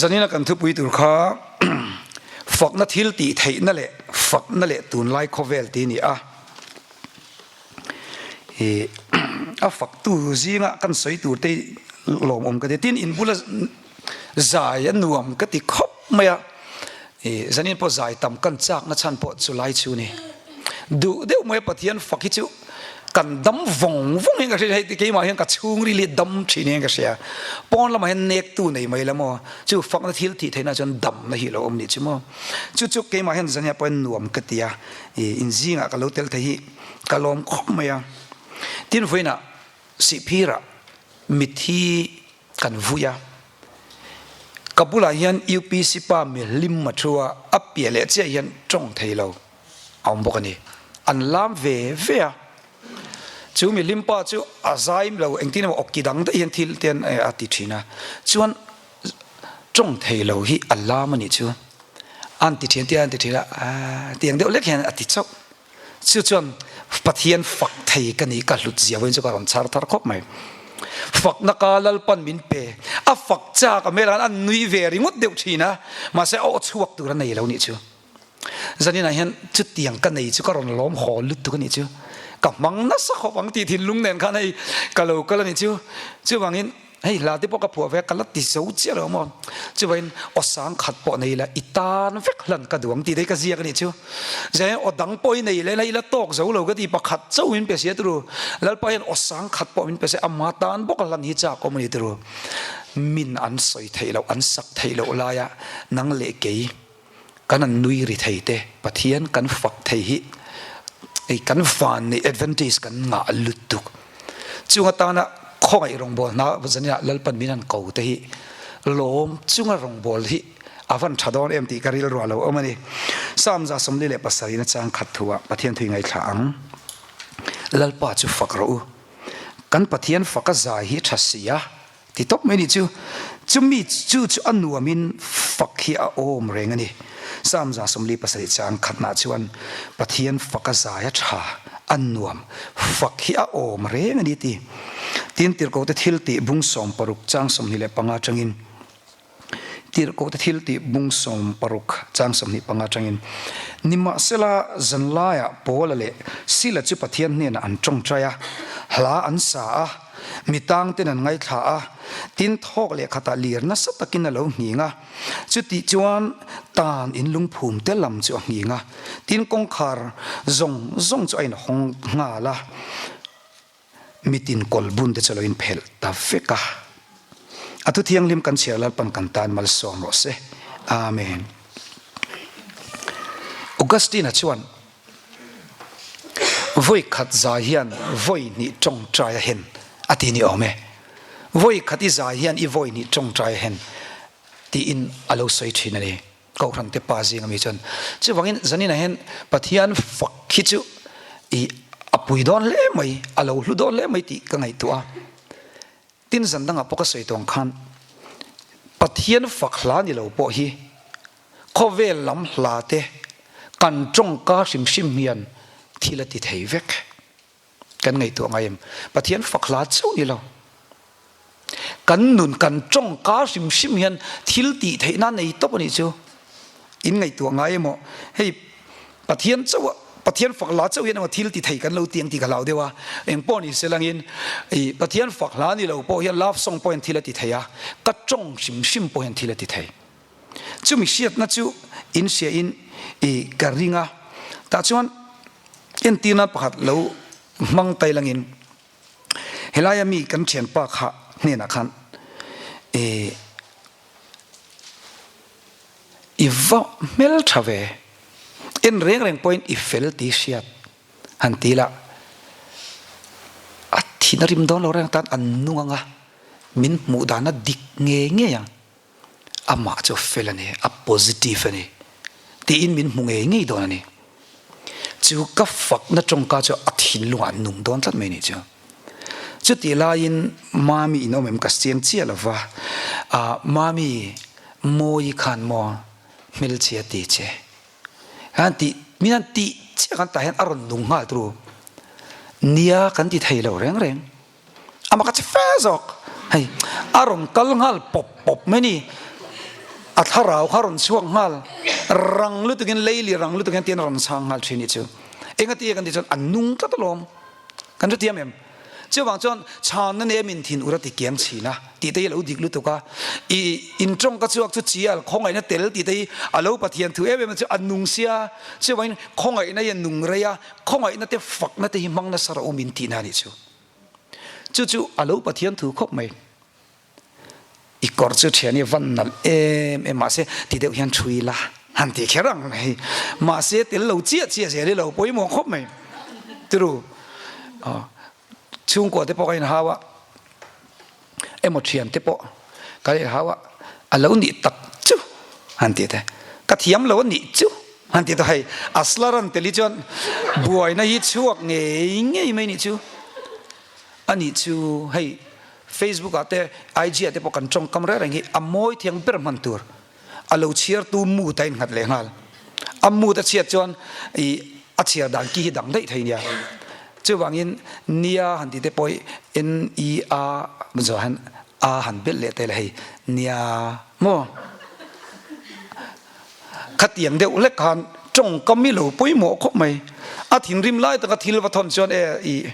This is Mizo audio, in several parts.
Zanina kan thupui tur kha fakna thil tih theihna leh fakna leh tunlai khawvel tih a ni a. I a faktu zinga kan sawi tur te lawmawm ka ti. Tin, in bula zai a nuam ka ti khawp mai a. I zanin pawh zai tam kan chakna chhan pawh chu lai chu ni. Duh deuh mai a Pathian fak hi chu kan dam vawng vawng hian ka hria hei keimah hian ka chhungril hi dam thin hian ka hria. Pawn lamah hian nektu nei mai la maw chu fakna thil tih theihna chuan damna hi a lo awm nih chu maw. Chu chu keimah hian zan hian pawhin nuam ka ti a, i inzingah ka lo tel thei hi ka lawm khawp mai a. Tin vawiinah Sihphirah mitthi kan vui a, ka bulah hian UPC pa mihlim a thu a, a piah leh chiah hian tawng thei lo a awm bawk a ni. An lam ve ve a, chu mihlim pa chu a zaim lo, engtin emaw awki dang daih hian thil te a ti thin a, chuan tawng thei lo hi a lam a nih chu. An ti thin tia an ti thin a, aaa tiang deuh lek hian a ti chauh. Chu chuan Pathian fak thei ka nih ka hlut zia vawiin chu ka rawn chhar thar khawp mai. Fakna ka Lalpan min pe, a fak chak a hmelah an nui ve ringawt deuh thin a, mahse a aw chhuak tur a nei lo nih chu. Zaninah hian chutiang ka nei chu ka rawn lawm haw lutuk a nih chu. Ka hmang nasa khawp ang tih thinlung nen khan hei ka lo kal a nih chu. Chuvangin Hei hla te pawh ka phuah ve a, ka la ti zo chiah lo maw? Chuvain aw sang khat pawh nei la, i tan vek hlan ka duh ang tih daih ka ziak a nih chu. Zai aw dang pawh i nei leh la, i la tawk zo lo ka ti, pakhat chauh min pe sia turu. Lalpa hian aw sang khat pawh min pe sia, ama tan bawk hlan hi chak awm a ni turu. Min an sawi theih loh, an sak theih loh laia nang leh kei kan an nui ri thei te, Pathian kan fak thei hi ei kan van neih advantage kan ngah lutuk. Chung atana khawngaih rawngbâwl hna zaninah Lalpan min han ko te hi lawm chunga rawngbâwl hi a van tha dawn em tih ka rilru a lo awm a ni. Psalm 47 in a chang khat thu ah Pathian thu i ngaithla ang. Lalpa chu fak rawh u. Kan Pathian fak a zai hi tha si a. Ti tawp mai ni chu, chumi chu chu a nuamin fak hi a awm reng a ni. Psalm 47 chang khatnah chuan Pathian fak a zai a tha, a nuam, fak hi a awm reng a ni ti. Tin, Tirhkohte thiltih bung 60 chang 25 atangin Tirhkohte thiltih bung 60 chang 25 atangin Nimahsela zanlaiah Paula leh Sila chu Pathian hnenah an tawngtai a, hla an sa a, mi tangten an ngaithla a, tin thawk leh khatah lir nasa takin a lo nghing a. Chutih chuan tan in lungphum te lam chu a nghing a, tin kawngkhar zawng zawng chu a inhawng nghal a. Mitin kawl bun te chu lo inphelh ta vek a. A thu thianghlim kan chhiar Lalpan kan tan malsawm rawh se. Amen. Augustine-a chuan vawi khat zai hian vawi hnih tawngtai a hen a ti ni awm e. Vawi khat i zai hian i vawi hnih tawngtai a hen tiin a lo sawi thin a ni. Kohhran te pa zing ami chuan chuvangin zaninah hian Pathian fak hi chu i a pui dawn hle mai, a lo hlu dawn hle mai tih ka ngaihtuah a. Tin zan dangah pawh ka sawi tawng khan Pathian fak hla ni lo pawh hi khawvel lam hla te kan tawngka hrim hrim hian thil a ti thei vek. Kan ngaihtuah ngai em? Pathian fak hla chauh ni lo. Kan nun, kan tawngka hrim hrim hian thil tih theihna nei tawp a nih chu. In ngaihtuah ngai emaw? Hei Pathian chauh a, Pathian fak hla chauh hian emaw thil ti thei kan lo ti ang tih ka hlau deuh a. Eng pawh ni se langin i Pathian fak hla ni lo pawh hian love song pawh hian thil a ti thei a, ka tawng hrim hrim pawh hian thil a ti thei. Chumi hriatna chu in hria in i ka ring a, tah chuan entirna pakhat lo hmang tai langin helaia mi kan thianpa kha hnenah khan i i va hmel tha ve, en reng reng pawhin i fel tih hriat han ti la, a thin a rim dawn lo reng tan an nung ang a, min hmuh dan a dik ngei ngei ang. Amah chu fel a ni, a positive a ni tiin min hmu ngei ngei dawn a ni. Chu ka fakna tawngka chu a thinlungah an nung dawn tlat mai a nih chu. Chutih laiin Mami in awm em ka siam chiah lo va, ah Mami Mawi khan maw hmelchhia ti che han tih min han tih chiah khan tah hian a rawn nung nghal turu. Nia kan ti thei lo reng reng. Amah ka che fe zawk. Hei, a rawn kal nghal pawp pawp mai ni. A thlarau kha rawn chhuak nghal rang lutukin leili rang lutuk hian tian a rawn chhang nghal thin nih chu. Engati kan tih chuan a nung tlat alawm. Kan hrethiam em? Chuvang chuan chhanna nen min thin ur a ti kiang chhin a tih te hi a lo dik lutuk a. I in tawngka chhuak chu chi al khawngaihna tel tih te hi a lo Pathian thu em em a chu a nung sia. Chuvangin khawngaihna hi a nung rei a, khawngaihna te fakna te hi hmang nasa rawh u min tihna a nih chu. Chu chu a lo Pathian thu khawp mai. I kawr chu thian hi van nalh em em mahse ti deuh hian thui la han ti kher ang hei mahse tel lo chiah chiah zel i lo pawimawh khawp mai turu chhungkua te pawh ka inhau a emaw thian te pawh ka inhau a a lo nih tak chu han ti te ka thiam lo a nih chu han ti ta hei a slaran tel hi chuan buaina hi chhuak ngei ngei mai nih chu a nih chu hei. Facebook ah te IG ah te pawh kan tawngkam reng reng hi a mawi thiang ber hman tur a lo chhiartu mood a innghat leh nghal. A mood a chhiat chuan ih a chhiar dan ki hi dang daih thei nia. Chuvangin nia han tih te pawh hi N-E-A zawh hian A han belh leh tel hei nia maw? Khatiang deuh hlek khan tawngkam hi lo pawimawh khawp mai. A thinrim lai taka thil va thawn chuan e ih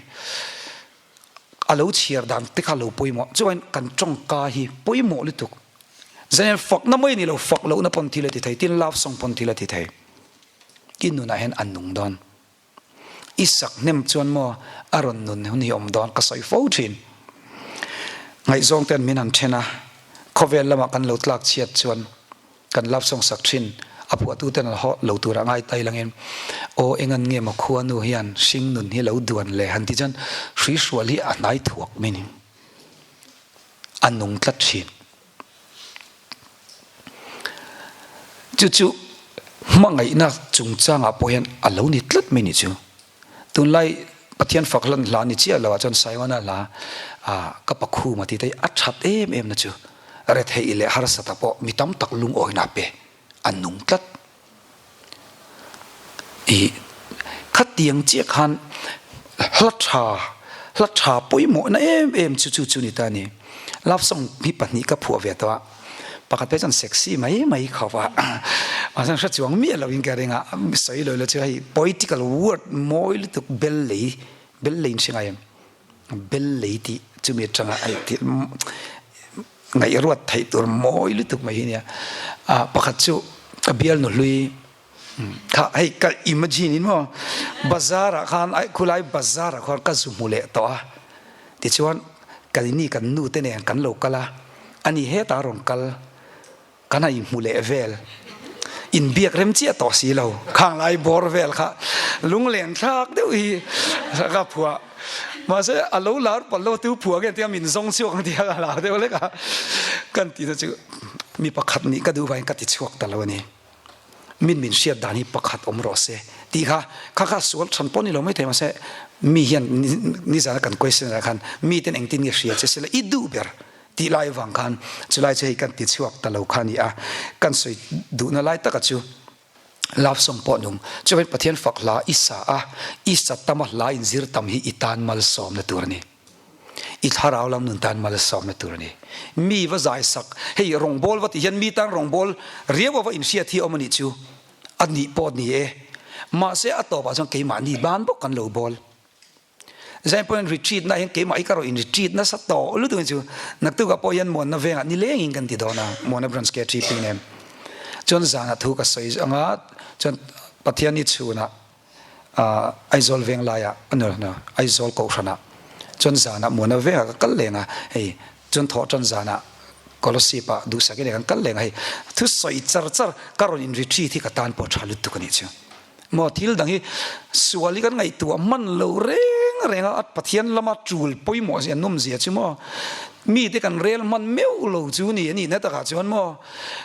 A lo chhiar dan te kha lo pawimawh. Chuan kan tawngka hi pawimawh lutuk. Zanin fakna mai ni lo, fak lohna pawn thil a ti thei, tin love song pawn thil a ti thei. I nunah hian a nung dawn. I sak hnem chuan maw a rawn nun hun hi awm dawn ka sawi fo thin. Ngaihzawng ten min han then a, khawvel lamah kan lo tlak chhiat chuan Kan love song sak thin a phuahtu ten an haw lo turah ngai tai langin aw engan nge maw khuanu hian hring nun hi lo duan le han ti chuan hrui hrual hi a hnai thuak mai ni a nung tlat thin. Chu chu hmangaihna chungchangah pawh hian a lo ni tlat mai ni chu. Tunlai Pathian fak hlan hla ni chiah lo ah chuan Saiwana hla ah ka pakhum a ti te hi a that em em na chu retheih leh harsata pawh mi tam tak lungawina pe a nung tlat. I khatiang chiah khan hla tha hla tha pawimawhna em em chu chu chu ni ta a ni. Love song hi pahnih ka phuah ve tawh a. Pakhat phei chuan sexy mai mai khawp a, mahse hre chuang miah lo in ka ring a, sawi lo ila chu hei poetical word mawi lutuk bel lei, bel lei in hre ngai em? Bel lei tih chumi atanga hei tih ngaihruat theih tur mawi lutuk mai hi nia. Pakhat chu ka bialnu hlui kha hei ka imagine in maw bazar ah khan khulai bazar ah khuan ka zu hmu leh tawh a tichuan keini kan nu te nen kan lo kal a ani hetah a rawn kal kan han inhmu leh vel inbiak rem chiah tawh si lo khang lai bawr vel kha lunglen thlak deuh hi ka phuah mahse a lo lar palh lo tu phuah nge tia min zawng chhuak ang tia ka lar deuh lek a kan tih na chu mi pakhat nih ka duh vangin ka ti chhuak ta lo a ni. Min min hriat dan hi pakhat awm rawh se tih kha kha kha sual than pawh ni lo mai thei mahse mi hian nizana kan question ah khan mi ten engtin nge hria che sela i duh ber tih lai avang khan chulai chu hei kan ti chhuak ta lo kha a ni a kan sawi duhna lai taka chu love song pawh nung chuan Pathian fak hla i sa a i sa tama hla inzir tam hi i tan malsawmna tur a ni. I thlarau lam nun tan malsawmna tur a ni. Mi va zai sak, hei rawngbâwl va tih hian mi tan rawngbâwl riau a va inhriat hi a awm a nih chu, a nih pawh ni e. Mahse a tawpah chuan keimahni ban bawk kan lo bâwl. Zain pawhin retreat na hian keimah hi ka rawn in retreat nasa tawh lutuk hi chu naktukah pawh hian muanna vengah nilengin kan ti dawn a, Muanna Branch KTP nen. Chuan zanah thu ka sawi anga chuan Pathian hi chhunah Aizawl veng laiah a ni lo, Aizawl kohhranah chuan zanah Muana vengah ka kal leng a, hei chuan thawh tan zanah Kolosip ah duhsak in kan kal leng a, hei thusawi char char ka rawn in retreat hi ka tan pawh tha lutuk a nih chu. Maw thil dang hi sual hi kan ngaihtuah hman lo reng reng a, Pathian lama tul pawimawh zia nawm zia chu maw mite kan rel hman meuh lo chu ni a nihna takah chuan maw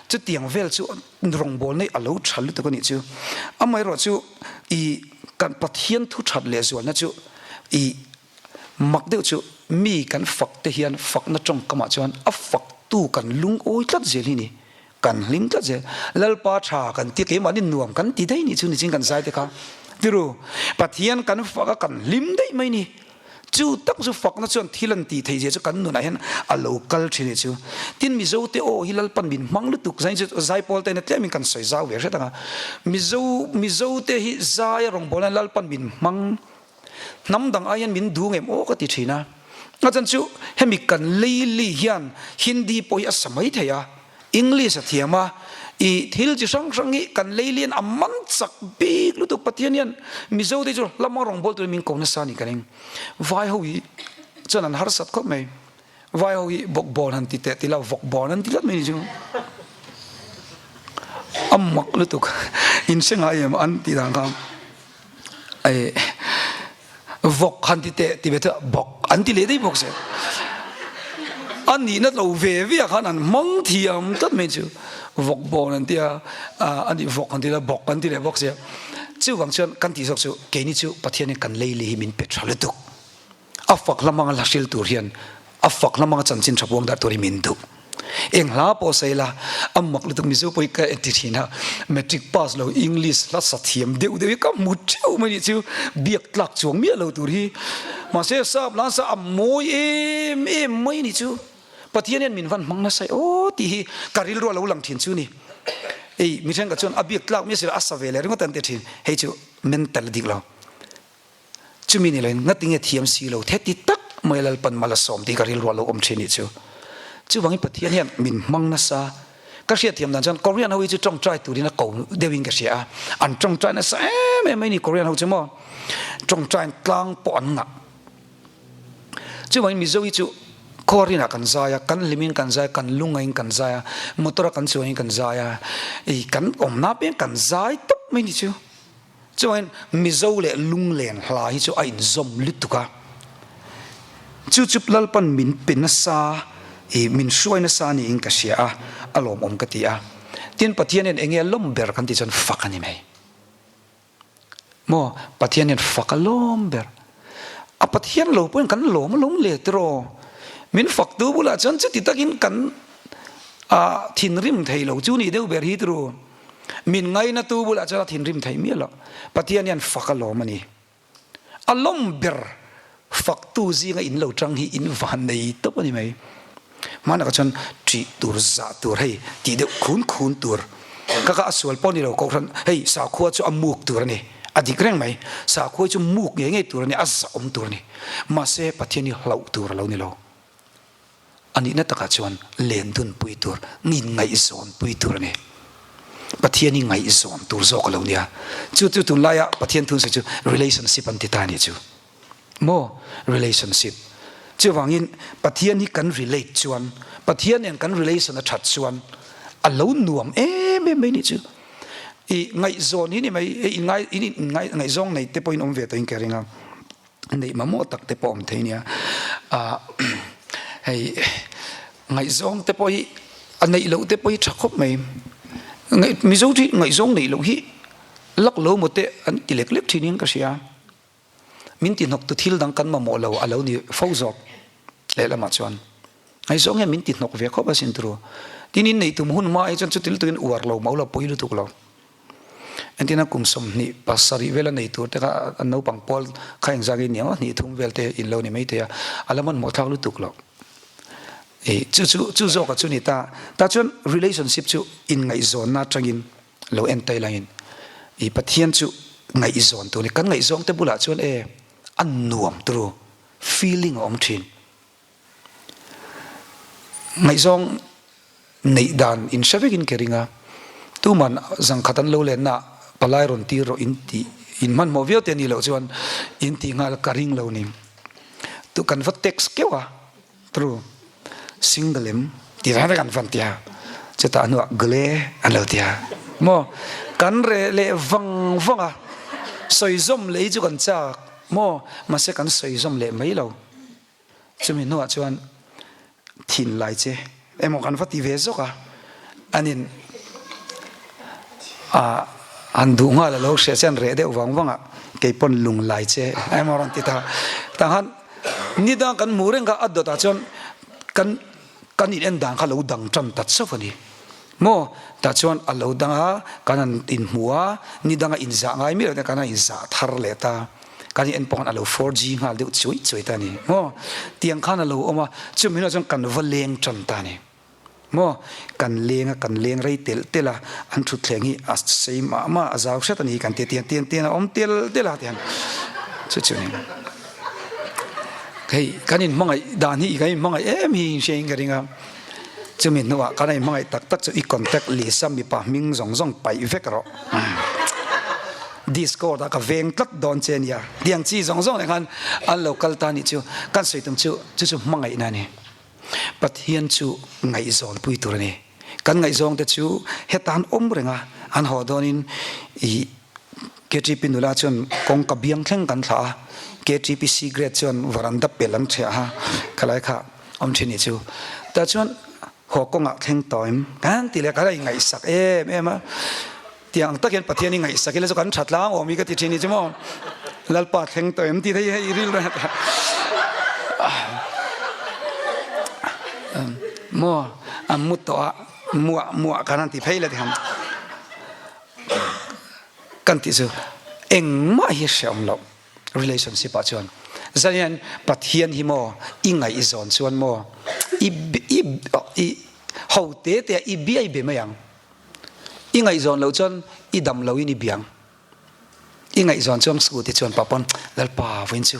chutiang vel chu Rawngbâwl nei a lo ṭha lutuk a nih chu. Amaherawhchu i kan Pathian thu ṭhat leh zualna chu i mak deuh chu mi kan fak te hian fakna ṭawngkamah chuan a faktu kan lungawi tlat zel hi ni. Kan hlim tlat zel. Lalpa ṭha kan ti keimahni nuam kan ti daih nih chu nichin kan zai te kha. Tiru, Pathian kan fak a kan hlim daih mai ni. Chu tak chu fakna chuan thil an tih theih zia chu kan nunah hian a lo kal thin a chu. Tin Mizo te aw hi Lalpan min hmang lutuk zai chu Zaipawl te ina tlemin kan sawi zau ve hret ang a. Mizo Mizo te hi zai a rawngbawlna Lalpan min hmang hnam dang ai hian min duh ngem aw ka ti thin a. A chan chu hemi kan leili hian Hindi pawh hi a sa mai thei a. English a thiam a, i thil chi hrang hrang hi kan lei lian a man chak bik lutuk Pathian hian Mizo te chu hlama rawngbâwl turin min ko nasa a ni ka ring. Vai ho hi chuan an harsat khawp mai. Vai ho hi bawkbawn han ti teh ti lo, vawkbawn an ti tlat mai ni chu. A mak lutuk. In hre ngai em an tih dan kha. Ei vawk han ti teh ti ve chu bawk an ti leh daih bawk se. A nihna lo ve ve ah khan an hmang thiam tlat mai chu vawk bawn an tia a nih vawk an ti la bawk an ti leh bawk sia. Chuvang chuan kan tih zawk chu keini chu Pathianin kan leili hi min pe tha lutuk. A fak hla hmanga hla hril tur hian a fak hla hmanga chanchin tha puang dah tur hi min duh. Eng hla pawh sawi la, a mak lutuk Mizo pawh hi ka en ti thin a, matric pass lo English hla sa thiam deuh deuh hi ka hmu theuh mai nih chu, biak tlak chuang miah lo tur hi. Mahse sap hla sa a mawi em em mai nih chu. Pathian hian min van hmang nasa e aw tih hi ka rilru a lo lang thin chu ni. Ei mi thenkhat chuan a biak tlak miah si lo a sa ve leh ringawt an ti thin, hei chu mental a dik lo. Chumi ni loin ngatinge thiam si lo theti tak mai Lalpan mal a sawm tih ka rilru a lo awm thin nih chu. Chuvangin Pathian hian min hmang nasa. Ka hriatthiam dan chuan Korean ho hi chu tawngtai turin a ko deuhin ka hria a. An tawngtai nasa em em mai ni Korean ho chu maw. Tawngtai tlang pawh an ngah. Chuvangin Mizo hi chu khuarinah kan zai a, kan hlimin kan zai a, kan lungaiin kan zai a, motor a kan chuangin kan zai a, i kan awmna apiang kan zai tawp mai ni chu. Chuan Mizo leh Lunglen hla hi chu a inzawm lutuk a, chu chu Lalpan min pe nasa i min hruai nasa niin ka hria a, a lawmawm ka ti a. Tin, Pathian hian enge a lawm ber kan tih chuan fak a ni mai. Maw? Pathian hian fak a lawm ber. A Pathian lo pawhin kan lawm alawm le tiraw? Min faktu bulah chuan chuti takin kan ah thinrim thei lo chu nih deuh ber hi tiraw? Min ngainatu bulah chuan a thinrim thei miah lo. Pathian hian fak a lawm a ni. A lawm ber faktu zinga in lo tang hi in van nei tawp a ni mai. Hmanah chuan ṭih tur, zah tur hei tih deuh khun khun tur. Ka ka a sual pawh ni lo kohhran hei sakhua chu a muk tur a ni. A dik reng mai. Sakhua hi chu muk ngei ngei tur a ni, a zahawm tur a ni. Mahse Pathian hi hlauh tur a lo ni lo. A nihna takah chuan len dunpui tur, ngin ngaihzawnpui tur a ni. Pathian hi ngaihzawn tur zawk a lo nia. Chu chu tunlaia Pathian thun sawi chu relationship an ti ta a nih chu. Maw? Relationship. Chuvangin Pathian hi kan relate chuan, Pathian nen kan relation a that chuan a lo nuam em em mai nih chu. I ngaihzawn hi ni mai, i ngai, i ngaihzawng nei te pawhin awm ve tawhin ka ring a. neih mamawh tak te pawh awm thei nia ah hei ngaihzawng te pawh hi a neih loh te pawh hi tha khawp mai ngaih mizo hi ngaihzawng neih loh hi lak lo maw te an ti lek lek thin in ka hria min ti hnawk tu thil dang kan mamawh lo a lo ni fo zawk lehlamah chuan ngaihzawng hian min ti hnawk ve khawp asin turu tin in neih tum hun hma hi chuan chuti lutuk in uar lo mau lo pawi lutuk lo. Entina kum 27 vela nei tur te kha an naupang pawl kha engzak in ni ang a, hnih thum vel te in lo ni mai thei a, a la hmanhmawh thlak lutuk lo. I chu chu chu zawk a chu ni ta. Tah chuan relationship chu inngaihzawnna atangin lo en tai langin i Pathian chu ngaihzawn tur a ni. Kan ngaihzawng te bulah chuan e a nuam turu feeling a awm thin. Ngaihzawng neih dan in hre vekin ka ring a, tuman zangkhat an lo lenna ah palai rawn tir rawh in tih in hmanhmawh viau te a nih loh chuan in tih nghal ka ring lo ni. Tu kan va text keuh a, true single em tih reng reng an van ti a, chutah hnuah gle an lo ti a maw kan reh leh vang vang a, sawi zawm leh hi chu kan chak maw mahse kan sawi zawm leh mai lo. Chumi hnuah chuan thin lai che emaw kan va ti ve zawk a, anin ah han duh nghal a lo hria che an reh deuh vang vang a, kei pawn lung lai che emaw rawn ti ta. Tah khan ni dang kan hmuh reng kha a dawtah chuan kan kan in en dan kha lo dang tan ta chauh a ni. Maw? Tah chuan a lo dang a, kan han inhmu a, ni danga inzah ngai miah lo ten kan han inzah thar leh ta. Kan in en pawh khan a lo 4G nghal deuh chuai chuai ta a ni maw? Tiang khan a lo awm a, chumi hunah chuan kan va leng tan ta a ni maw? Kan leng a, kan leng rei telh telh a, an thutthleng hi a sei mah mah a zau hret a ni kan ti a, tiang tiang tiang a awm tel tel a tiang chu chu a ni. Hei kan inhmangaih dan hi kan inhmangaih em hi in hriain ka ring a, chumi hnuah kan inhmangaih tak tak chu i contact list a mipa hming zawng zawng paih vek rawh. Discord ah ka veng tlat dawn che nia tiang chi zawng zawng leh khan an lo kal ta nih chu kan sawi tum chu chu chu hmangaihna a ni. Pathian chu ngaihzawn pui tur a ni. Kan ngaihzawng te chu heta an awm reng a, an haw dawnin ih KTP nula chuan kawngka biang thleng kan thlah a, KTP cigarette chuan varanda pel an ṭhiah a, khalai kha awm ṭhin nih chu. Tah chuan haw kawngah thleng tawh em kan ti leh ka la ingaihsak em em a. Tiang ang tak hian Pathian i ngaihsak ila chu kan tha tlang awm hi ka ti thin hi chu maw. Lalpa thleng tawh em tih te hi hei rilru maw a mu tawh a muah muah khan an ti phei la ti han kan tih chu engmah hi hreawm loh relationship ah chuan zan hian Pathian hi maw i ngaihzawn chuan maw i i i ho te te a i biai be mai ang. I ngaihzawn loh chuan i dam lo in i biang. I ngaihzawn chuan scooty chuan pah pawn Lalpa vawiin chu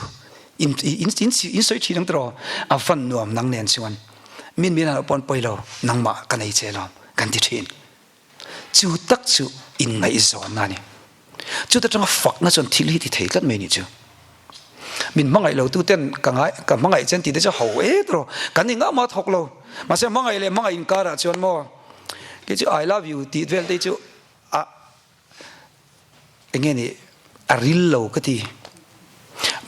in in in sawi thin ang tiraw a van nuam nang nen chuan min min han pawn pawi lo nangmah ka nei che lawm kan ti thin. Chu tak chu in ngaihzawnna a ni. Chuta tanga fakna chuan thil hi ti thei tlat mai ni chu. Min hmangaih lo tu ten ka ngai ka hmangaih chen tih te chu ho e tiraw kan ni ngah mah thawk lo. Mahse hmangaih leh hmangaih inkarah chuan maw kei chu I love you tih vel te chu a enge ni a ril lo ka ti.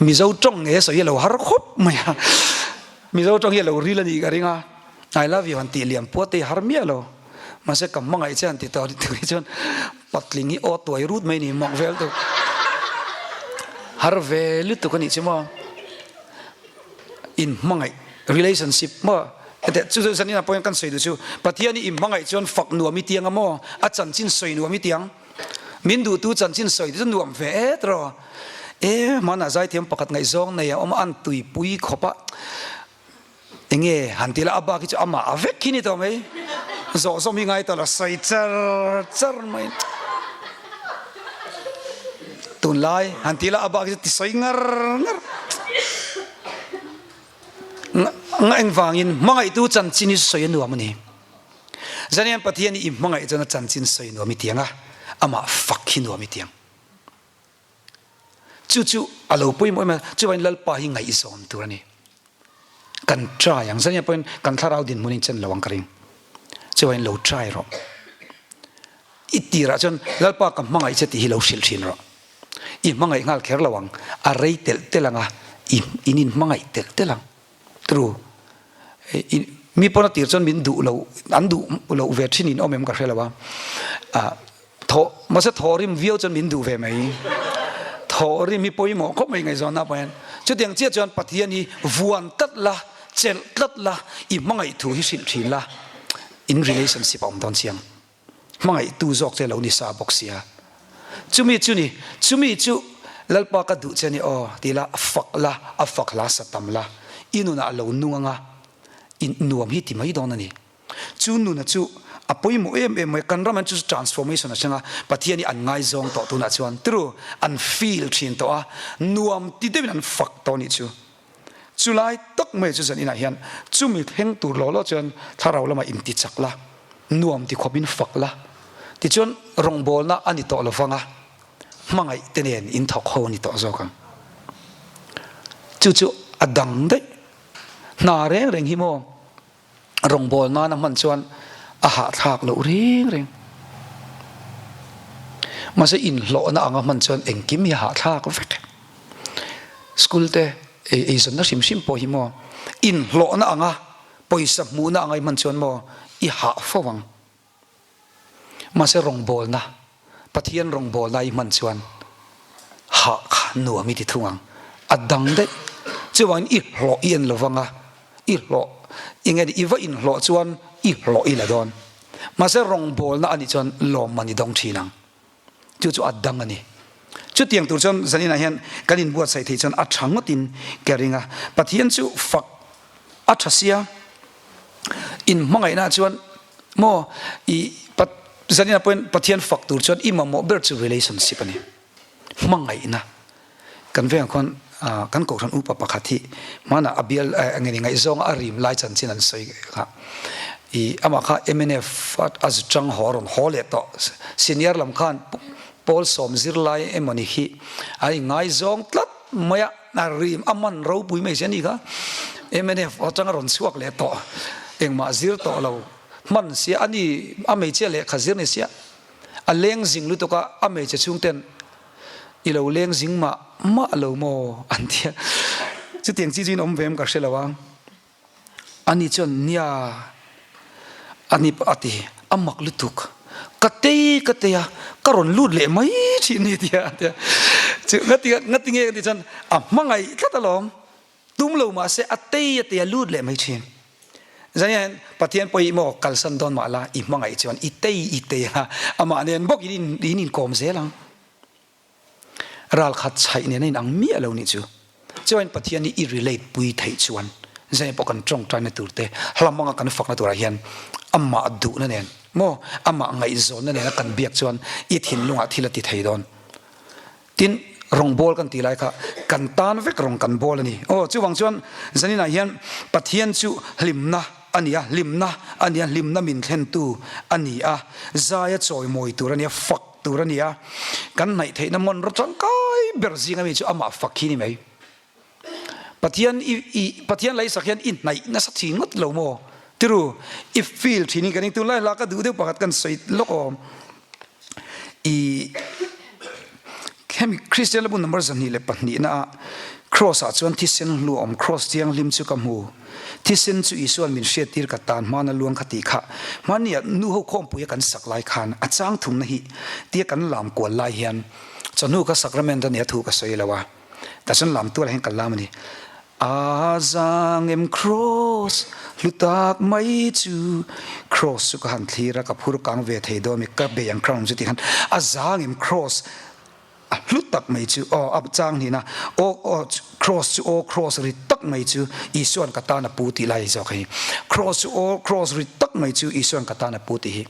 Mizo tawng nge sawi a lo har khawp mai a. Mizo tawng hi a lo ril a nih ka ring a. I love you han tih liam puat te hi har miah lo. Mahse ka hmangaih che han ti tawh tur hi chuan patling hi aw tuai rut mai ni mak vel tuk. Har ve lutuk a nih chu maw. In hmangaih relationship maw hete chu chu zanin ah pawh hian kan sawi duh chu Pathian hi in hmangaih chuan fak nuam i tiang a maw a chanchin sawi nuam i tiang. Min duhtu chanchin sawi te chu nuam ve et rawh. E hmanah zaithiam pakhat ngaihzawng nei a awm a an tuipui khawp a. Enge han ti la a bak hi chu amah a vek khi ni tawh mai. Zawh zawm hi ngai tawh lo sawi char char mai. Tunlai han ti la a bak hi chu ti sawi ngar ngar. Nga engvangin hmangaihtu chanchin hi sawi a nuam a ni. Zanian Pathian hi i hmangaih chuan a chanchin sawi nuam i tiang a, amah fak hi nuam i tiang. Chu chu a lo pawimawh em a, chuvangin Lalpa hi ngaihzawn tur a ni. Kan try ang, zania pawhin kan thlarau dinhmun in chen lo ang ka ring. Chuvangin lo try rawh. I tirah chuan Lalpa ka hmangaih che tih hi lo hrilh thin rawh. I hmangaih nghal kher lo ang, a rei telh telh ang a, i in inhmangaih telh telh ang. True. Mi pawn a tir chuan min duh lo, an duh loh ve thin in awm em ka hre lo a. Thaw, mahse thaw rim viau chuan min duh ve mai. Thaw rim hi pawimawh khawp mai ngaihzawnna pawh hian. Chutiang chiah chuan Pathian hi vuan tlat la, chelh tlat la, i hmangaih thu hi hrilh thin la, in relationship a awm dawn chiang. Hmangaihtu zawk che lo ni sa bawk sia. Chumi chu ni, chumi chu Lalpa ka duh che ni aw ti la, fak la, a fak hla sa tam la, i nunah a lo nung anga, i nuam hi ti mai dawn a ni. Chu nuna chu a pawimawh em em mai, kan ram hian chu transformation a thleng a, Pathian hi an ngaizawng tawh tunah chuan turu an feel thin tawh a, nuam ti deuhin an fak tawh a nih chu. Chulai tak mai chu zan inah hian chumi thleng tur law law chuan thlarau lamah intichak la, nuam ti khawpin fak la, tichuan rawngbawlna a ni tawh lovang a, hmangaih te nen in thawk ho a ni tawh zawk ang. Chu chu a dang daih. Hna reng reng hi maw? Rawngbâwl nâna hman chuan a hahthlâk loh reng reng. Mahse inhlawhna anga hman chuan engkim hi a hahthlâk vek. School te eizawnna hrim hrim pawh hi maw inhlawhna anga pawisa hmuhna anga i hman chuan maw i hah fo ang. Mahse rawngbawlna, Pathian rawngbawlna i hman chuan hah kha nuam i ti thung ang. A dang daih. Chuvangin i hlawh i en lovang a, i hlawh, eng nge i va inhlawh chuan i hlawh i la dawn. Mahse rawngbawlna a nih chuan lawmman i dawng thin ang. Chu chu a dang a ni. Chutiang tur chuan zaninah hian kan inbuatsaih theih chuan a tha ngawtin ka ring a. Pathian chu fak a tha sia, in hmangaihnaah chuan maw i zaninah pawhin Pathian fak tur chuan i mamawh ber chu relationship a ni. Hmangaihna kan vengah khuan kan kohhran upa pakhat hi hmanah a bial nge ni ngaihzawnga a rim lai chanchin an sawi kha i amah kha mnf a zu chang haw a rawn haw leh tawh senior lam khan pawl sawm zirlai emawni hi a ingaizawng tlat mai a a rim a man ropui mai si a ni kha mnf atanga rawn chhuak leh tawh engmah zir tawh lo hman sia a ni a hmeichhia lehkha zir ni sia. A leng zing lutuk a, a hmeichhe chhungten i lo leng zing mah mah lo maw an ti a. Chutiang chi chu in awm ve em ka hre lo a. Ani chuan nia a ni a ti, a mak lutuk, ka tei ka tei a, ka rawn lut leh mai thin ni tia a ti a. Chu ngati ngati nge ka tih chuan a hmangaih tlat alawm. Tum lo mah se a tei a tei a lut leh mai thin. Zan hian Pathian pawh hi maw kalsan dawn mah la i hmangaih chuan i tei i tei a, amah nen bawk in in inkawm zel ang. Ralkhat chhaih nen a inang miah lo nih chu. Chuan Pathian hi i relate pui theih chuan zan pawh kan tawngtaina tur te hlam anga kan fakna turah hian amah duhna nen maw amah ngaihzawnna nena kan biak chuan i thinlungah thil a ti thei dawn. Tin, rawngbawl kan tih lai kha kan tan vek rawng kan bawl a ni. Aw, chuvang chuan zaninah hian Pathian chu hlimna a ni a, hlimna a ni a, hlimna min thlentu a ni a, zaia chawimawi tur a ni a, fak tur a ni a, kan hnaih theihna hmanraw tangkai ber zinga mi chu amah fak hi ni mai. Pathian i i Pathian leisak hian i hnaih nasa thin ngawt lo maw? Tiru, i feel thin in ka ring. Tunlai hla ka duh deuh pakhat kan sawi lawk awm. I hemi Kristian labu number 22 na ah Cross ah chuan thisen hlu a awm, Cross thianghlim chu ka hmu. Thisen chu Isua'n min hriattir ka tan hmana luang kha tih kha hmania nu ho khawmpuia kan sak lai khan a chang thumna hi tia kan lam kual lai hian chawhnu ka sacrament a nia thu ka sawi lo a. Tah chuan lam tualah hian ka lam a ni. A zangem Cross hlu tak mai chu Cross chu ka han thlir a, ka phur kang ve thei dawn mi ka bei ang crown chu tih khan a zangem Cross a hlu tak mai chu aw a chang hnihna aw aw Cross chu aw Cross ri tak mai chu Isua'n ka tan a pu tih lai zawk hei Cross chu aw Cross ri tak mai chu Isua'n ka tan a pu tih hi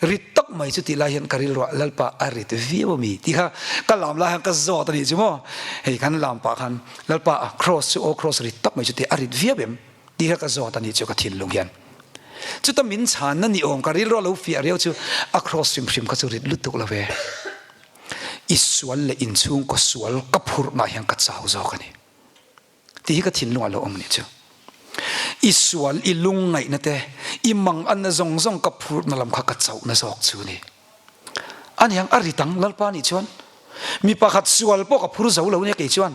Rit tak mai chu tih lai hian ka rilruah Lalpa a rit viau a mi tih kha ka lam lai hian ka zawt a nih chu maw. Hei kan lam pah khan Lalpa a cross chu aw cross rit tak mai chu tih a rit viau em tih kha ka zawt a nih chu ka thinlung hian. Chuta min chhanna ni awm ka rilruah lo fiah riau chu a cross hrim hrim kha chu rit lutuk lo ve. I sual leh inchhungkaw sual ka phurhnah hian ka chau zawk a ni. Tih hi ka thinlungah lo awm nih chu. I sual, i lungngaihna te, i manganna zawng zawng ka phurhna lam kha ka chauhna zawk chu ni. Aniang a rit ang Lalpa nih chuan. Mi pakhat sual pawh ka phur zo lo nia kei chuan.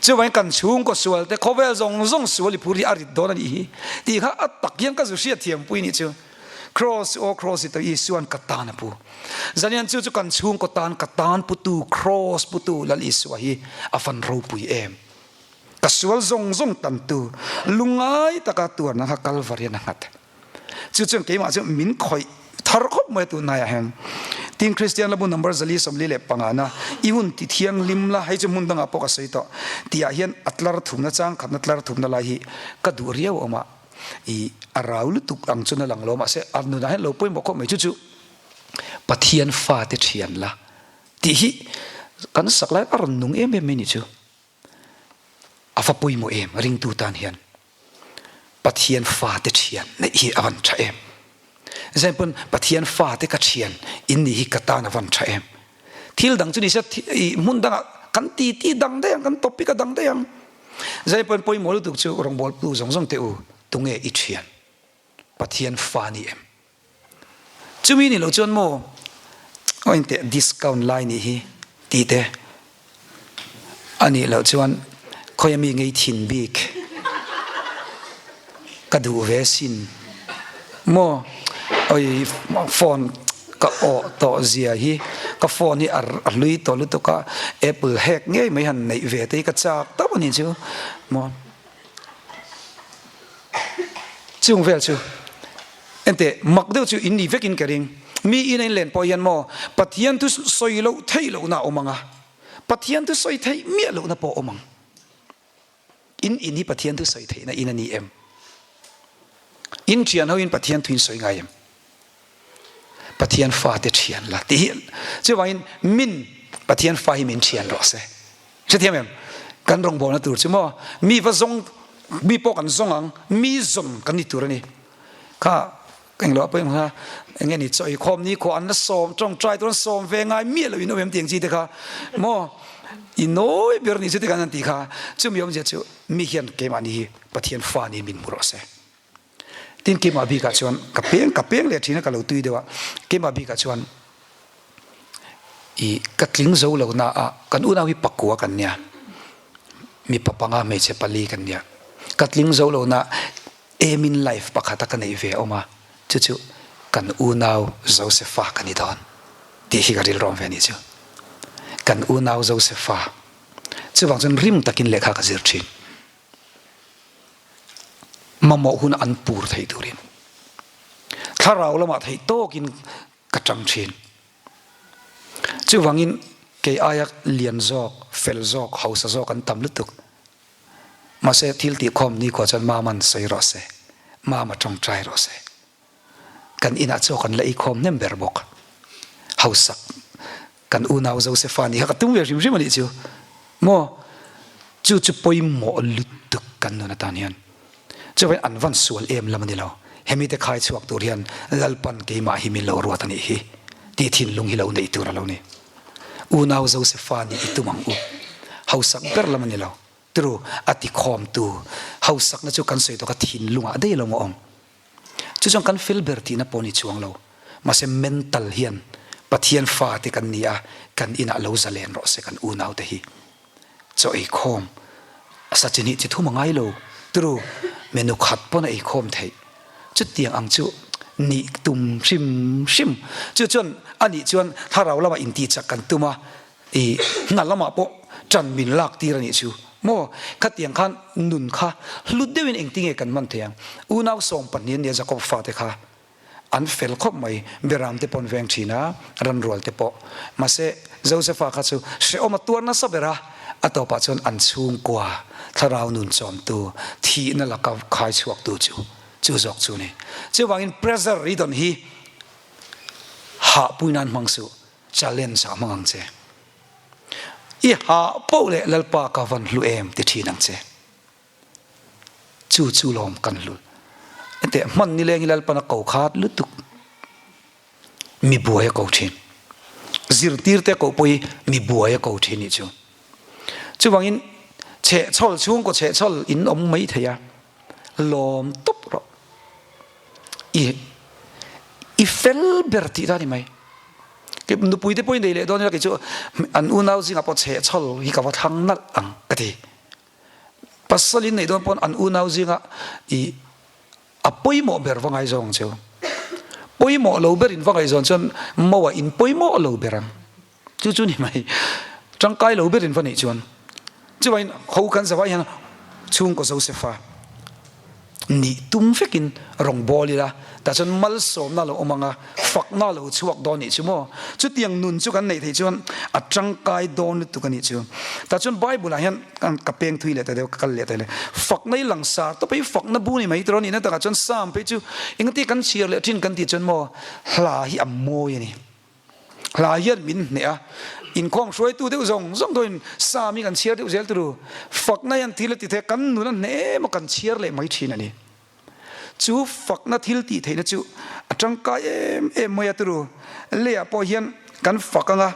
Chuvangin kan chhungkaw sual te, khawvel zawng zawng sual i phur hi a rit dawn a nih hi. Tih kha a tak hian ka zu hriatthiampui nih chu. Cross, aw cross i to Isuan ka tan a pu. Zanian chu chu kan chhungkaw tan ka tan putu cross putu Lal Isua hi a fan ropui em. Ka sual zawng zawng tantu lungngai taka tuarna kha Kalvari an a nghat. Chu chuan keimah chu min khawih thar khawp mai a tunhnaiah hian. Tin Kristian labu number 445 na i hun ti thianghlim la hei chu hmun dangah pawh ka sawi tawh tihah hian a tlar thumna chang khatna tlar thumna lai hi ka duh riau awm a i a rau lutuk ang chuan a lang lo mahse a nunah hian lo pawimawh khawp mai chu chu Pathian fate thian la tih hi kan sak lai a rawn nung em em mai ni chu. A va pawimawh em ringtu tan hian Pathian fate thian neih hi a van tha em. Zain pawn Pathian fate ka thian in nih hi ka tan a van tha em. Thil dang chu nise hmun dangah kan ti ti dang daih ang, kan topic a dang daih ang. Zain pawn pawimawh lutuk chu rawngbawltu zawng zawng teh u, tunge i thian? Pathian fa ni em? Chumi nih loh chuan maw aw inteh discount lai nih hi tih te a nih loh chuan khawi ami ngei thin bik ka duh ve sin maw oi phone ka awh tawh zia hi ka phone hi a hlui tawh lutuk a apple hack ngei mai han neih ve te hi ka chak tawp a nih chu maw. Chung vel chu enteh mak deuh chu in ni vekin ka ring. Mi in a inlen pawh hian maw Pathian thu sawi loh theih lohna a awm ang a. Pathian thu sawi theih miah lohna pawh a awm ang. In in hi Pathian thu sawi theihna in a ni em? In thian hoin Pathian thu in sawi ngai em? Pathian fate thian la tih hi chuvangin min Pathian fa hi min thian rawh se. Hrethiam em? Kan rawngbawlna tur chu maw mi va zawng mi pawh kan zawng ang mi zawm kan ni tur a ni. Kha englo pawh kha enge ni chaw eikhawm ni khawh an la sawm tawngtai tur an sawm ve ngai miah lo in awm em tih ang chi te kha maw i nawi ber ni chu te khan an tih kha chumi awmzia chu mi hian keimahni hi Pathian fa niin min hmu rawh se. Tin keimah bikah chuan ka peng ka peng leh thin a ka lo tui deuh a, keimah bikah chuan i ka tling zo lo na a kan unau hi pakua kan nia, mipa panga hmeichhe pali kan nia, ka tling zo lo na aim in life pakhata ka neih ve a awm a, chu chu kan unau Josefa ka ni dawn tih hi ka rilrawm ve a nih chu. Kan unau Josefa chuvang chuan rim takin lehkha ka zir thin. Mamawh hun an pur theih turin thlarau lamah theih tawkin ka tang thin. Chuvangin kei aia lian zawk, fel zawk, hausa zawk an tam lutuk. Mahse thil tihkhawm nikhua chuan Mama'n sawi rawh se, Mama tawngtai rawh se. Kan inah chaw kan la eikhawm hnem ber bawk. Hausak kan unau Josefa nih kha ka tum ve hrim hrim a nih chu. Maw? Chu chu pawimawh lutuk kan nun atan hian. Chuvangin an van sual em lam a ni lo. Hemi te khai chhuak tur hian Lalpan keimah hi min lo ruat a nih hi tih thinlung hi lo neih tur a lo ni. Unau Josefa nih i tum ang u. Hausak ber lam a ni lo. Tru a tikhawmtu hausakna chu kan sawi tawk a thinlungah daih lo maw awm. Chu chuan kan fel ber tihna pawh ni chuang lo. Mahse mental hian Pathian fate kan ni a, kan inah lo zalen rawh se kan unaute hi. Chaw eikhawm a sa chi hnih chi thum a ngai lo. Tru menu khat pawn a eikhawm theih. Chutiang ang chu nih tum hrim hrim. Chu chuan a nih chuan thlarau lamah intihchak kan tum a, I hna lamah pawh ṭan min lak tir a nih chu maw? Khatiang khan nun kha hlut deuhin engtinge kan hman thei ang? Unau 12 an nia Jakob fate kha an fel khawp mai, Beram te pawh an veng ṭhin a, ranrual te pawh. Mahse, Josefa kha chu hrehawm a tuar nasa ber a, a tawpah chuan an chhungkua thlarau nun chawmtu, thihna laka khai chhuaktu chu chu zawk chu a ni. Chuvangin pressure ri dawn hi hahpui nan hmang suh. Challenge ah hmang ang che. I hah poh leh Lalpa ka van hlu em ti thin ang che. Chu chu lawm kan hlu. Enteh hman ni leng i Lalpan a ko khat lutuk. Mi buai a ko thin. Zirtir te koh pawh hi mi buai a ko thin nih chu. Chuvangin chhehchhawl chhungkaw chhehchhawl in awm mai thei a. Lawm tawp rawh. I i fel ber tih ta ni mai. Ke nupui te pawhin nei leh dawn ila kei chu an unau zingah pawh chhehchhawl hi ka va thlang nalh ang ka ti. Pasal in neih dawn pawn an unau zingah i a pawimawh ber va ngaizawng ang cheu. Pawimawh lo ber in va ngaihzawn chuan mo ah in pawimawh lo ber ang. Chu chu ni mai. Tangkai lo berin va neih chuan. Chuvain ho kan zavai hian chhungkaw Josefa nih tum vekin rawn bawl ila, tah chuan malsawmna lo awm ang a, fakna lo chhuak dawn nih chu maw? Chutiang nun chu kan neih theih chuan a tangkai dawn lutuk a nih chu. Tah chuan Bible ah hian ka peng thui leh ta deuh, ka kal leh ta leh. Fakna hi langsar tawp a hi fakna bu ni mai tiraw nihna takah chuan Psalm phei chu engati kan chhiar leh thin kan tih chuan maw hla hi a mawi a ni. Hla hian min hneh a, inkhawm hruaitu deuh zawng zawng dawhin Psalm hi kan chhiar deuh zel turu. Fakna hian thil a ti thei a, kan nun a hneh em a kan chhiar leh mai thin a ni. Chu fakna thil tih theihna chu a tangkai em em mai a turu. Leiah pawh hian kan fak ang a,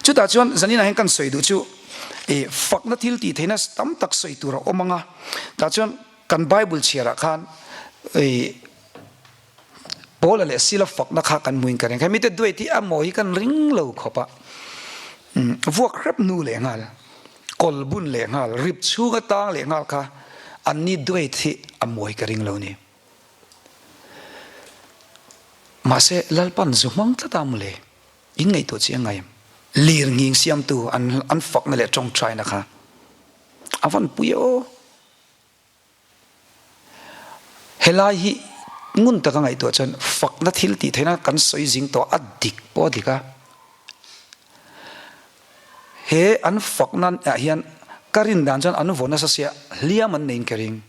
chutah chuan zaninah hian kan sawi duh chu ih fakna thil tih theihna tam tak sawi tur a awm ang a, tah chuan kan Bible chhiarah khan ih Paula leh Sila fakna kha kan hmuin ka ring. Hemi te duai tih a mawi hi kan ring lo khawp a. Vuak hrep nu leh nghal, kawl bun leh nghal, rip chhunga tang leh nghal kha anni duai hi a mawi ka ring lo ni. Mahse Lalpan zu hmang tlat a mawle, in ngaihtuah chiang ngai em? Lir nghing siamtu an fakna leh tawngtaina kha a van pui e aw. Helai hi ngun taka ngaihtuah chuan fakna thil tih theihna kan sawi zing tawh a dik pawh a dik a. He an fakna ah hian ka rin dan chuan an vaw nasa sia hliam an neiin ka ring.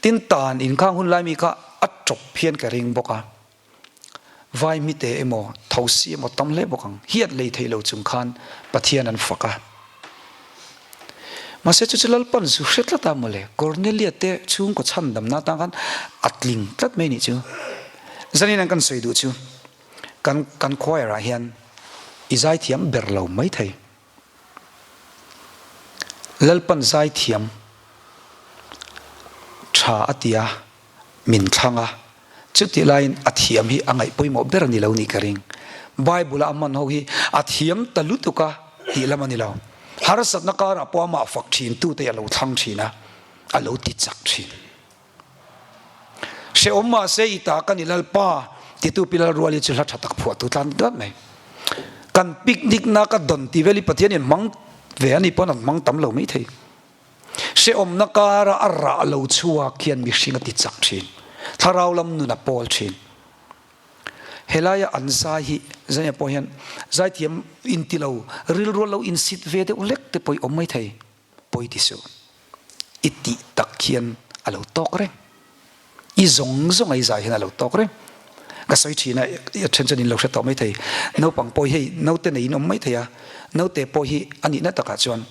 Tin tan inkhang hun lai mi kha a tawp hian ka ring bawk a. Vai mite emaw thosi emaw tam hle bawk ang. Hiat lei thei lo chung khan Pathian an fak a. Mahse chu chu Lalpan zu hre tlat a mawle. Cornelia te chhungkaw chhandamna atang khan a tling tlat mai nih chu. Zanin an kan sawi duh chu kan kan choir ah hian i zaithiam ber lo mai thei. Lalpan zaithiam tha a ti a, min thlang a, chutih laiin a thiam hi a ngaih pawimawh ber a ni lo nih ka ring. Bible-a a hman ho hi a thiam ta lutuk a tih lam a ni lo. Harsatna karah pawh amah fak thin tute a lo thlang thin a, a lo ti chak thin. Hrehawm mahse i ta ka ni Lalpa titu Pi Lalruali chu hla tha tak phuahtu tlan tlat mai. Kan picnic na ka dawn ti vel hi Pathian in hmang ve a ni pawn an hmang tam lo mai thei. Hrehawmna kara a rah lo chhuak hian mihring a ti chak thin. Thlarau lam nun a pawl thin. Helaia an zai hi zaiah pawh hian zaithiam inti lo, rilrual lo insit ve deuh hlek te pawh i awm mai thei. Pawi ti suh. I tih tak hian a lo tawk reng. I zawng zawng a i zai hian a lo tawk reng. Ka sawi thin a, a then chuan in lo hre tawh mai thei. Naupang pawh hi hei naute nei in awm mai thei a, naute pawh hi a nihna takah chuan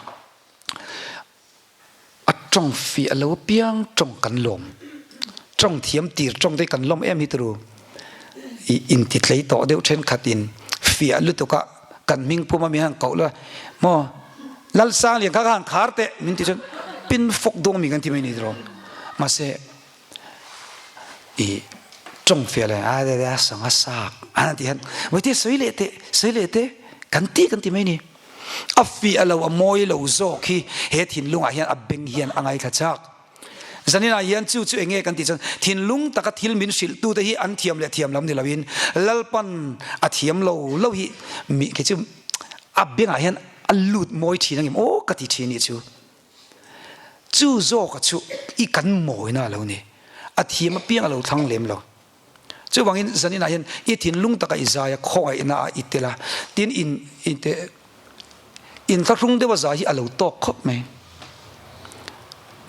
a tawng fiah lo apiang tawng kan lawm. Tawng thiam tir tawng te kan lawm em hi turu. I intitlei tawh deuh thenkhatin fiah lutuk a kan hming pum a mi han koh la maw Lalsang lian kha khan khar teh min ti chuan pin fawk dawng mi kan ti mai ni tiraw mahse i tawng fiah leh a de a sang a sak an ti hian vaite sawi leh teh sawi leh teh kan ti kan ti mai ni a fiah lo a mawi lo zawk hi he thinlungah hian a beng hian a ngaithla chak. Zaninah hian chu chu enge kan tih chuan thinlung taka thil min hrilh tute hi an thiam leh thiam lam ni loin Lalpan a thiam lo lo hi mi kei chu a bengah hian a lut mawi thin angem aw ka ti thin nih chu. Chu zawka chu i kan mawina a lo ni. A thiam apiang a lo thlang lem lo. Chuvangin zaninah hian i thinlung taka i zai a, khawngaihna ah i tel a, tin in in te inthlahrung deuha zai hi a lo tawk khawp mai.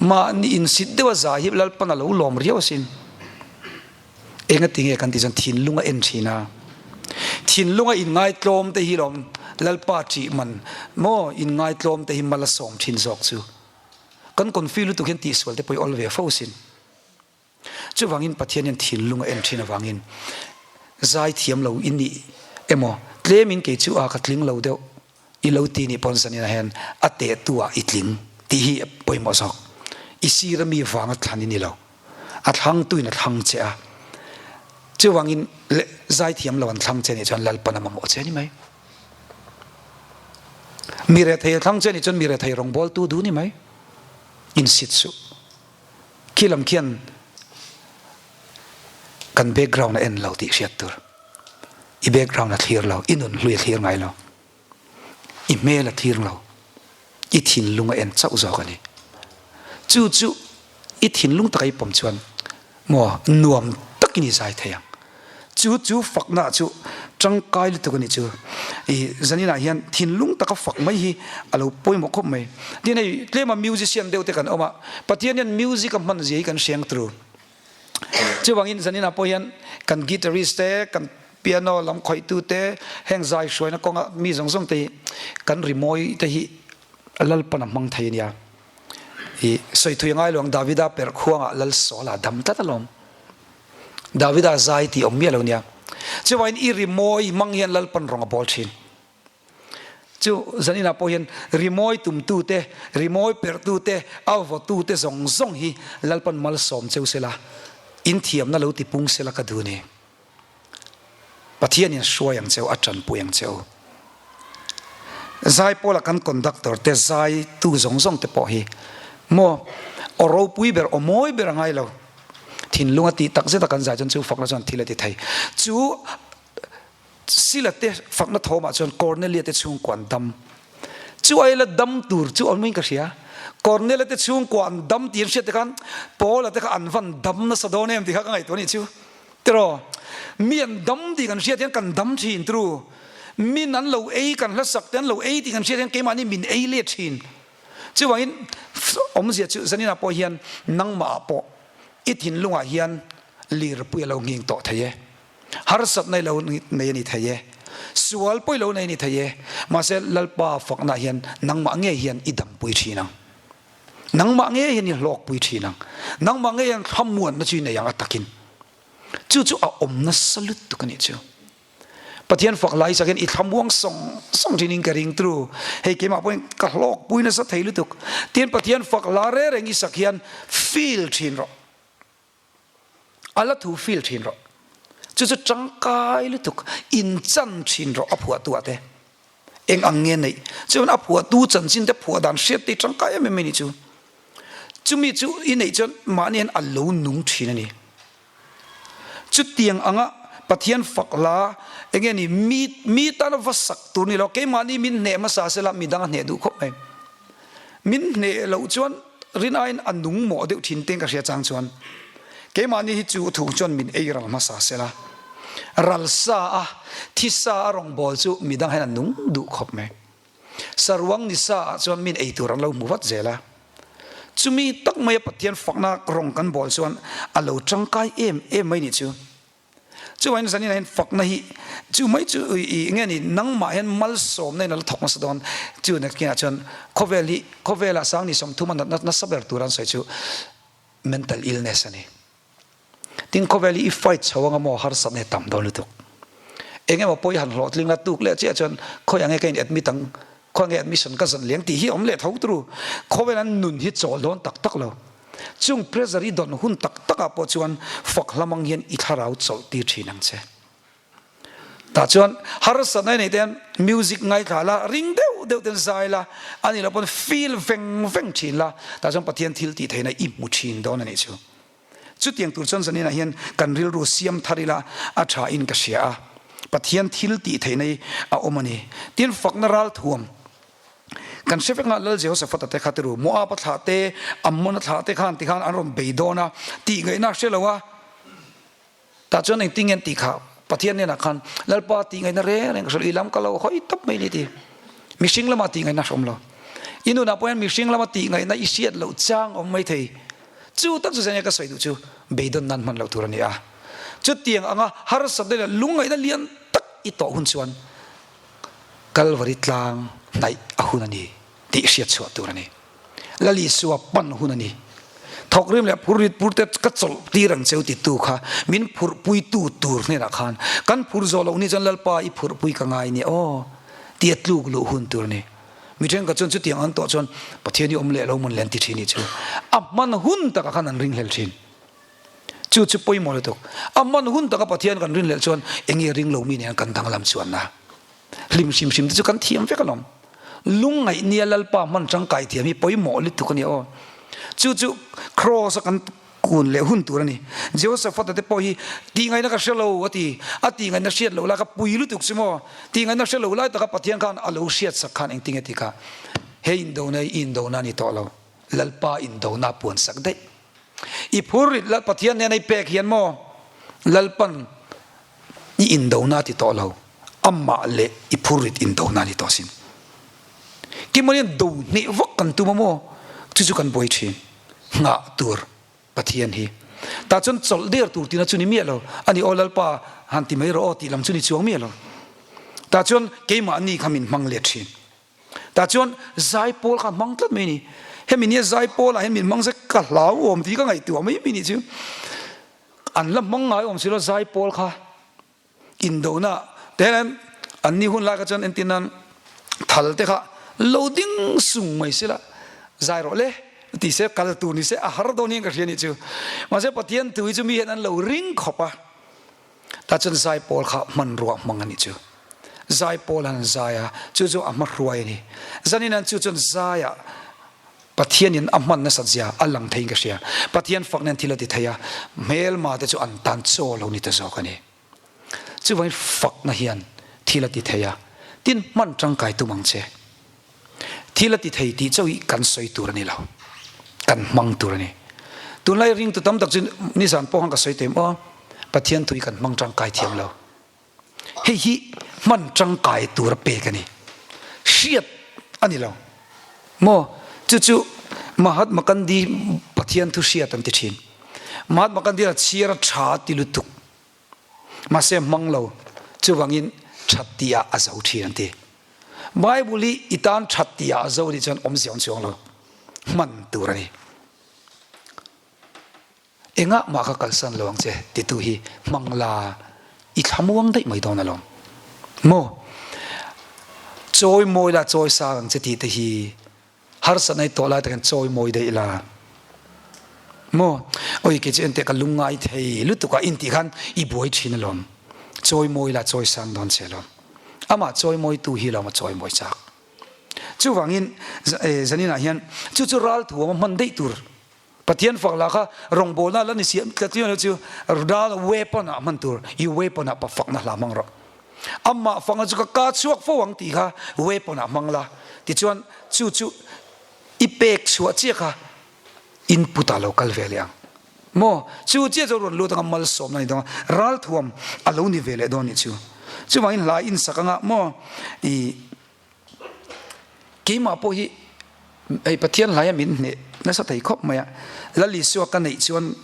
Mahni insit deuha zai hi Lalpan a lo lawm riau asin. Engati nge kan tih chuan thinlung a en thin a. Thinlung a inngaitlawm te hi lawm Lalpa ṭih man maw inngaitlawm te hi mal a sawm thin zawk chu. Kan confi lutuk hian tihsual te pawh i awl ve fo asin. Chuvangin Pathian hian thinlung a en thin avangin zai thiam lo i nih emaw tlemin kei chu a ka tling lo deuh i lo ti nih pawn zanin ah hian a tehtu ah i tling tih hi a pawimawh zawk. I sir a mi vanga thlan i ni lo. A thlangtu in a thlang che a. Chuvangin zai thiam lo an thlang che nih chuan Lalpan a mamawh che a ni mai. Mi rethei a thlang che nih chuan mi rethei rawngbawltu duh ni mai. Insit suh. Khi lam khian kan background a en lo tih hriat tur. I background a thlir lo, i nun hlui a thlir ngai lo, i hmel a thlir lo, i thinlung a en chauh zawk a ni. Chu chu i thinlung taka i pawm chuan maw nuam takin i zai thei ang. Chu chu fakna chu tangkai lutuk a ni chu. I zaninah hian thinlung taka fak mai hi a lo pawimawh khawp mai. Tin hei tlema musician deuh te kan awm a, Pathian hian music a hman zia hi kan hreng turu. Chuvangin zaninah pawh hian kan guitarist te, kan piano lam khawihtu te, heng zai hruaina kawnga mi zawng zawng te hi kan rimawi te hi Lalpan a hmang thei a nia. I sawi thui a ngai lo ang Davida perh khuangah Lal Sawla dam tlat alawm. Davida zai tih awm miah lo nia. Chuvangin i rimawi hmang hian Lalpan rawng a bawl thin. Chu zaninah pawh hian rimawi tumtute, rimawi perhtute, a vawtute zawng zawng hi Lalpan malsawm cheu sela, in thiamna lo tipung sela ka duh ni. Pathianin hruai ang cheu, a tanpui ang cheu. Zai pawla kan conductor te zai tu zawng zawng te pawh hi maw aw ropui ber, aw mawi ber a ngai lo. Thinlung a tih tak zet a kan zai chuan chu fakna chuan thil a ti thei. Chu Sila te fakna thawmah chuan Cornelia te chhungkua an dam. Chu aila dam tur chu awm in ka hria. Cornelia te chhungkua an dam tih an hriat te khan Paula te kha an van dam nasa dawn em tih kha ka ngaihtuah a nih chu. Tiraw? Mi an dam tih kan hriat hian kan dam thin tru. Min an lo ei, kan hlasak te an lo ei tih kan hriat hian keimahni min ei let thin. Chuvangin awmzia chu zaninah pawh hian nangmahah pawh i thinlungah hian lirpui a lo nghing tawh thei e. Harsatna i lo nei a ni thei e. Sual pawh i lo nei a ni thei e. Mahse Lalpa faknaah hian nangmah ngei hian i dampui thin ang. Nangmah ngei hian i hlawkpui thin ang. Nangmah ngei hian thlamuanna chu i nei ang a takin. Chu chu a awm nasa lutuk a nih chu. Pathian fak lai sak hian i thlamuang sawng sawng thin in ka ring tru. Hei keimah pawhin ka hlawkpui nasa thei lutuk. Tin Pathian fak la re reng i sak hian feel thin rawh. A la thu feel thin rawh. Chu chu tangkai lutuk in chan thin rawh a phuahtu ah te. Eng ang nge neih? Chuan a phuahtu chanchin te phuah dan hriat te i tangkai em em mai nih chu. Chumi chu i neih chuan mahni hian a lo nung thin a ni. Chutiang anga Pathian fak la enge ni mi mi tana va sak tur ni lo keimahni min hneh hmasa sela midang a hneh duh khawp mai. Min hneh loh chuan rin aiin a nung mawh deuh thin teng ka hria chang chuan keimahni hi chu thu chuan min ei ral hmasa sela ral sa a thi sa a rawngbawl chu midang hian a nung duh khawp mai. Saruang ni sa ah chuan min ei tur an lo hmu vat zel a. Chumi tak maia Pathian fakna rawng kan bawl chuan a lo tangkai em em mai nih chu. Chuvain zanin ah hian fakna hi chu mai chu i nge ni nangmah hian malsawmna in a la thawk nasa dawn. Chu nakinah chuan khawvel hi khawvelah sang ni sawmthum a natna nasa ber tur an sawi chu mental illness a ni. Tin khawvel hi i fight chho anga maw harsatna hi tam dawn lutuk. Eng emaw pawh i han hlawhtling la tuk leh chiah chuan khawi ang nge ka in admit ang, khawi ang nge admission ka zan liang tih hi a awm leh tho turu. Khawvel an nun hi chawl dawn tak tak lo. Chung pressure i dawn hun tak tak ah pawh chuan fak hlam ang hian i thlarau chawlh tir thin ang che. Tah chuan harsatna i neih te hian music ngaithla la, ring deuh deuh ten zai la, a nih loh pawn feel veng veng thin la, tah chuan Pathian thil tih theihna i hmu thin dawn a nih chu. Chutiang tur chuan zaninah hian kan rilru siam thar ila a tha in ka hria a, Pathian thil tih theihna hi a awm a ni. Tin, fakna ralthuam kan hre vek nga, Lal Jehoshaphat-a te kha ti ru, Moab-a thlah te, Ammon-a thlah te khan tikhan an rawn bei dawn a, tih ngaihna a hre lo a, Tah chuan engtin nge an tih kha? Pathian hnenah khan, Lalpa tih ngaihna reng reng ka hrilh, i lam ka lo hawi tawp mai ni ti. Mihring lama tih ngaihna hre awm lo. I nunah pawh hian mihring lama tih ngaihna i hriat loh chang awm mai thei. Chu tak chu zan ka sawi duh chu beidawn nan hman loh tur a ni a. Chutiang anga harsatna leh lungngaihna lian tak i tawh hun chuan Kalvari tlang hnaih a hun a ni tih hriat chhuah tur a ni. Lal Isua pan hun a ni. Thawkrim leh phurrit pur te ka chawlh tir ang cheu titu kha min phurhpuitu tur hnenah khan kan phur zawh loh ni chuan Lalpa i phurhpui ka ngai nia aw tia tluk luh hun tur a ni. Mi thenkhat chuan chutiang an tawh chuan Pathian hi awm leh lo mawn le an ti thin nih chu a hman hun takah khan an ringhlel thin. Chu chu pawimawh lutuk. A hman hun taka Pathian kan rinhlelh chuan enge ring lo mi nen kan danglam chuanna. Hlim hrim hrim te chu kan thiam vek alawm. Lungngaih nia Lalpa hman tangkai thiam hi pawimawh lutuk a ni aw. Chu chu Kraws a kan kun leh hun tur a ni. Jehoshaphat-a te pawh hi tihngaihna ka hre lo a ti. A tihngaihna hriat loh lai kha pui lutuk chu maw. Tihngaihna hre lo lai taka Pathian khan a lo hriatsak khan engtin nge tih kha he indona hi i indona a ni tawh lo. Lalpa indona a puansak daih. I phurrit Lal Pathian nena i pek hian maw Lalpan i indona a ti tawh lo, amah leh i phurrit indona a ni tawh sin. Kimawni hian do hneh vak kan tum a maw? Chu chu kan buai thin. Nghah tur Pathian hi. Tah chuan chawlh der tur tihna chu ni miah lo. Ani aw Lalpa han ti mai rawh aw tih lam chu ni chuang miah lo. Tah chuan keimahni kha min hmang let thin. Tah chuan zaipawl kha hmang tlat mai a ni. Hemi nia zaipawlah hian min hmang se ka hlau awm tih ka ngaihtuah mai mai nih chu. An la hmang ngai awm si lo zaipawl kha indona te hian an ni hun lai kha chuan entir nan thal te kha lo ding sung mai sela zai rawh le ti se kal tur ni se a har dawn hian ka hria nih chu. Mahse Pathian thu hi chu mi hian an lo ring khawp a. Tah chuan zaipawl kha hmanrua hmang a nih chu. Zaipawl an zai a, chu chu a hmahruai a ni. Zanin an chu chuan zaiah Pathianin a hman nasat zia a lang theiin ka hria. Pathian fak nen thil a ti thei a, hmelma te chu an tan chaw lo ni ta zawk a ni. Chuvangin fakna hian thil a ti thei a, tin hman tangkai tum ang che. Thil a ti thei tih chauh hi kan sawi tur a ni lo, kan hmang tur a ni. Tunlai ringtu tam tak chu nizan pawh khan ka sawi teh maw, Pathian tui kan hmang tangkai thiam lo. Hei hi hman tangkai tura pek a ni. Hriat a ni lo maw? Chu chu Mahatma Gandhi Pathian thu hriat an ti thin. Mahatma Gandhi a chhiar a tha ti lutuk. Mahse hmang lo, chuvangin that tih ah a zo thin an ti. Bible hi i tan that tih ah a zo nih chuan awmzia awm chuang lo. Hman tur a ni. Engah mah ka kalsan lo ang che titu hi hmang la i thlamuang daih mai dawn alawm. Maw? Chawi mawi la chawi sang ang che tih te hi harsatna i tawh lai tak hian chawi mawi daih la. Maw? Oi kei chu enteh ka lungngai thei lutuk a intih khan i buai thin alawm. Chawi mawi la chawi sang dawn che alawm. Amah chawi mawitu hi alawm a chawi mawi chak. Chuvangin zaninah hian chu chu ralthuam a hman daih tur Pathian fak lah kha rawngbawlna la ni siam tlat lo chu ral weapon ah hman tur i weapon ah pa fakna hla hmang rawh. Amah fakna chu ka ka chhuak fo ang tih kha weapon ah hmang la tichuan chu chu i pek chhuah chiah kha input ah lo kal ve leh ang maw chu chiah chu rawn lut anga malsawmna ni dawn a ralthuam a lo ni ve leh dawn nih chu chuvangin hla insak anga maw i Keimah pawh hi hei Pathian hlaia min hneh nasa thei khawp mai a, Lal Isua ka neih chuan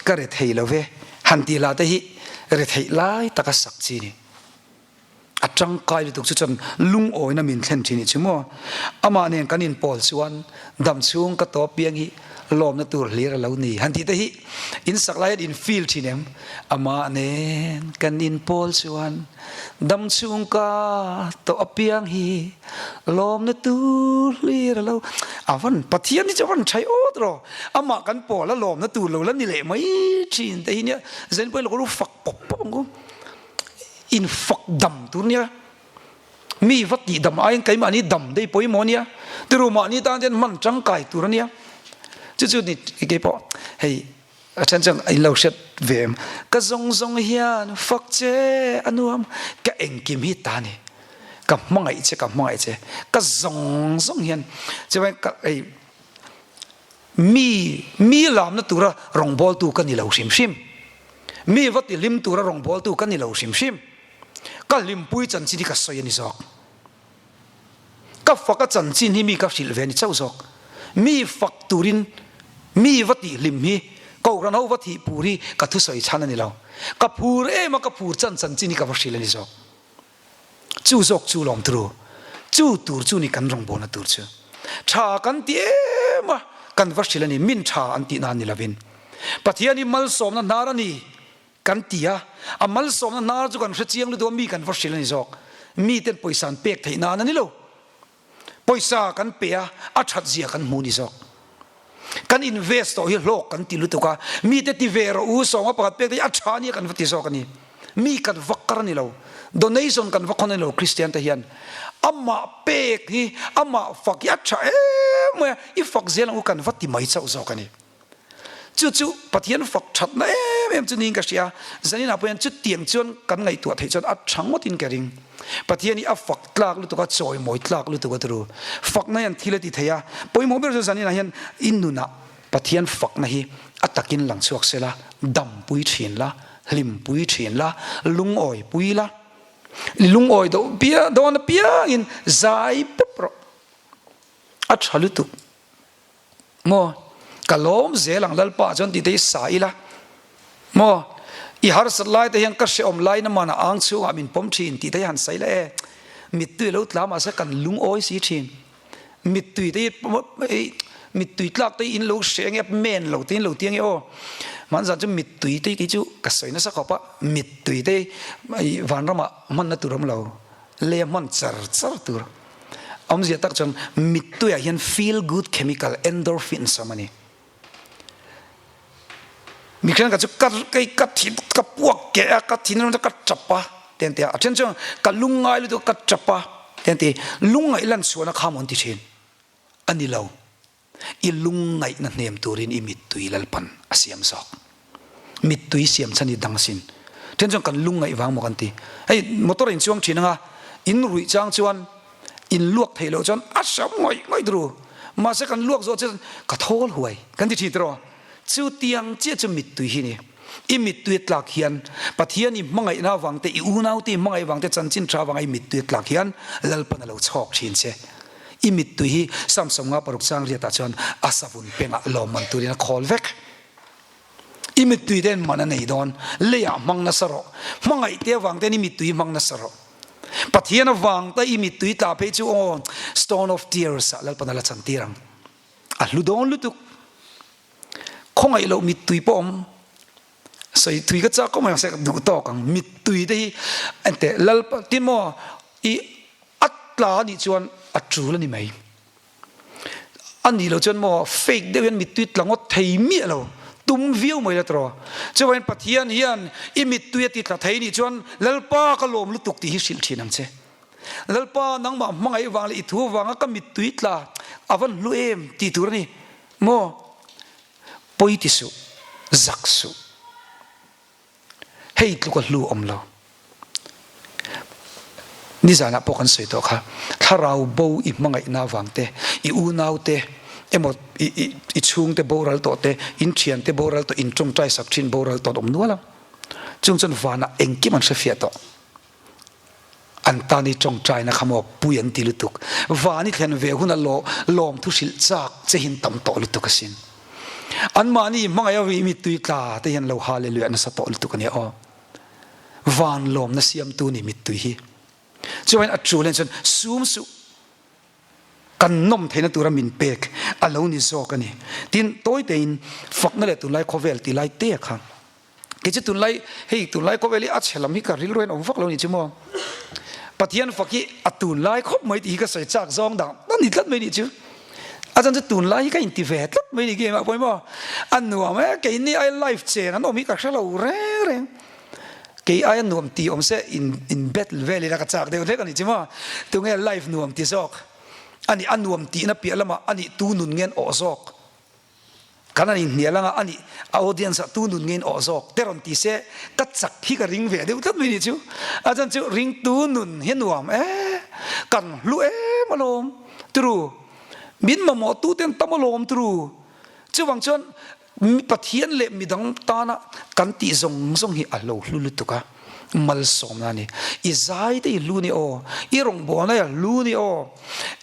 ka re thei lo ve han tih hla te hi re theih lai taka sak chi ni. A tangkai lutuk chu chuan lungawina min thlen thin nih chu maw. Amah nen kan inpawl chuan dam chhung ka tawp piang hi lawmna tur hlir a lo ni han tih te hi in sak lai hian in feel thin em? Amah nen kan inpawl chuan Dam chhung ka tawh apiang hi lawmna tur hlir a lo a van Pathian hi chu a van tha awt rawh amah kan pawl a lawmna tur lo la ni leh mai thin te hi nia zen pawhin lo fak pawp pawp ang u in fak dam tur nia mi va tih dam aiin keimahni dam dei pawimawh nia tiru mahni tan chuan hman tangkai tur a nia chu chu ni keipawh hei A then chuan in lo hriat ve em? Ka zawng zawng hian fak che a nuam, ka engkim hi ta ni. Ka hmangaih che, ka hmangaih che. Ka zawng zawng hian chuan ka ei mi mi lamna tura rawngbawltu ka ni lo hrim hrim. Mi va ti hlim tura rawngbawltu ka ni lo hrim hrim. Ka hlimpui chanchin hi ka sawi a ni zawk. Ka fak a chanchin hi mi ka hrilh ve ni chauh zawk. Mi fak turin mi va tih hlim hi Kohhran ho va thih phur hi ka thusawi chhan a ni lo. Ka phur em a ka phur chan chanchin hi ka va hrilh a ni zawk. Chu zawk chu lawm turu. Chu tur chu ni kan rawngbawlna tur chu. Tha kan ti em a kan va hrilh a ni. Min tha an tih nan ni lovin. Pathian hi malsawmna hnar a ni. Kan ti a, a malsawmna hnar chu kan hre chiang lutuk a, mi kan va hrilh a ni zawk. Miten pawisa an pek theih nan a ni lo. Pawisa kan pe a, a that zia kan hmu ni zawk. Kan invest tawh hi hlawk kan ti lutuk a, mite ti ve rawh u, sawma pakhat pek te hi a tha nia kan va ti zawk a ni. Mi kan va kar a ni lo. Donation kan va khawn a ni lo Kristian te hian. Amah pek hi, amah fak hi a tha em mai a, i fak zel ang u kan va ti mai chauh zawk a ni. Chu chu Pathian fak thatna em em chu niin ka hria. Zaninah pawh hian chutiang chuan kan ngaihtuah theih chuan a tha ngawtin ka ring. Pathian hi a fak tlak lutuk a, chawimawi tlak lutuk a turu. Fakna hian thil a ti thei a, pawimawh ber chu zaninah hian i nunah Pathian fakna hi a takin lang chhuak se la, dampui thin la, hlimpui thin la, lungawipui la, i lungawi deuh dawn apiangin zai pawp rawh. A tha lutuk. Maw? Ka lawm zel ang Lalpa chuan tih te hi sa ila. Maw? I harsat lai te hian ka hrehawm lai na mana ang chhungah min pawm thin tih te hi han sawi la e. Mittui lo tla mahse kan lungawi si thin. Mittui te hi mittui tlak te hi in lo hre nge men lo te in lo ti ange aw. Hmanzan chu mittui te hi chu ka sawi nasa khawp a, mittui te hi vanramah hmanna tur a awm lo. Lei a hman char char tur. Awmzia tak chuan mittuiah hian feel good chemical endorphins a awm a ni. Mi thenkhat chu ka kei ka thin ka puak keh a ka thin ram chu ka tap a ti an ti a, a then chuan ka lungngai lutuk a ka tap a ti an ti. Lungngaih lan chhuahna kha maw an ti thin a ni lo. I lungngaihna hnem turin i mittui Lalpan a siam zawk. Mittui siam chhan hi dang sin. Then chuan kan lungngaih vang maw kan ti. Hei motor in chuang thin anga in ruih chang chuan in luak theih loh chuan a hram ngawih ngawih turu. Mahse kan luak zawh chuan ka thawl huai kan ti thin tiraw. Chutiang chiah chu mittui hi ni. I mittui a tlak hian, Pathian i hmangaihna avang te, i unaute i hmangaih vang te, chanchin tha avanga i mittui a tlak hian Lalpan a lo chhawk thin che. I mittui hi Samsung nga paruk chang riatah chuan a savun pengah lawmman turin a khawl vek. I mittui ten man a nei dawn, leiah hmang nasa rawh. Hmangaih te avang ten i mittui hmang nasa rawh. Pathian avang ta i mittui tla phei chu aw, Stone of Tears ah Lalpan a la chantir ang. A hlu dawn lutuk. Khawngaih loh mittui pawh awm. Sawi thui ka chak khawp mai mahse ka duh tawk ang. Mittui te hi engteh Lalpa tin maw i a tla anih chuan a tul a ni mai. A nih loh chuan maw fake deuh hian mittui tla ngawt thei miah lo. Tum viau mai la tawh. Chuvangin Pathian hian i mittui a ti tla thei nih chuan Lalpa ka lawm lutuk tih hi hrilh thin ang che. Lalpa nangmah hmangaih vang leh i thu vanga ka mittui tla a van hlu em tih tur a ni maw? Pawi ti suh, zak suh. Hei tluk a hlu awm lo. Nizanah pawh kan sawi tawh kha, thlarau bo i hmangaihna avang te, i unau te emaw i i i chhungte boral tawh te, in thiante boral tawh, in tawngtai sak thin boral tawh an awm nual ang. Chung chuan vanah engkim an hrefiah tawh. An tan i tawngtaina kha maw pui an ti lutuk. Van i thlen ve huna lawm thu hrilh chak che hin tam tawh lutuk asin. Anmahni hmangaih a ri mittui tla te hian lo hallelujah nasa tawh lutuk ania aw. Van lawmna siamtu ni mittui hi. Chuan a tul en chuan sum suh kan nawm theihna tura min pek a lo ni zawk a ni. Tin, tawi tein fakna leh tunlai khawvel ti lai te kha Kei chu tunlai, hei tunlai khawvel hi a chhe lam hi ka rilru hian awm vak lo ni chu maw. Pathian fak hi a tunlai khawp mai tih hi ka sawi chak zawng dang a ni tlat mai nih chu. A chan chu tunlai hi ka inti ve tlat mai ni game ah pawh hi maw. A nuam e, keini ai life chen an awm hi ka hre lo reng reng. Kei aia nuam ti awm se in in battle vel ila ka chak deuh hlek a ni chu maw. Tunge life nuam ti zawk a nih, a nuam tihna piah lamah a nih tu nun nge an awh zawk. Kan an inhnial anga a nih a audience ah tu nun nge in awh zawk te rawn ti se ka chak hi ka ring ve deuh tlat mai nih chu. A chan chu ringtu nun hi nuam e, kan hlu em alawm turu, min mamawh tu te an tam alawm turu. Chuvang chuan Pathian leh midang tana kan tih zawng zawng hi a lo hlu lutuk a. Malsawmna a ni. I zai te i hlu ni aw, i rawngbawlna i a hlu ni aw.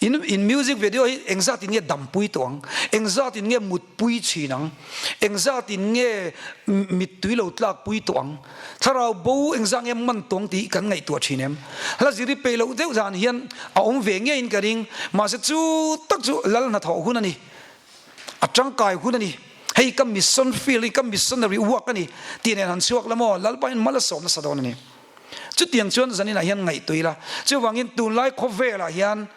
In in music video hi engzat in nge dampui tawh ang, engzat in nge mutpui thin ang, engzat in nge mittui lo tlakpui tawh ang, thlarau bo engzat nge man tawng tih hi kan ngaihtuah thin em? Hla ziri peih loh deuh dan hian a awm ve ngeiin ka ring, mahse chu tak chu lal hnathawh hun a ni. A tangkai hun a ni. Hei ka mission field hi ka missionary work a ni tih nen han chhuak la maw, Lalpa in mal a sawm nasa dawn a ni. Chutiang chuan zaninah hian ngaihtuah ila, chuvangin tunlai khawvelah hian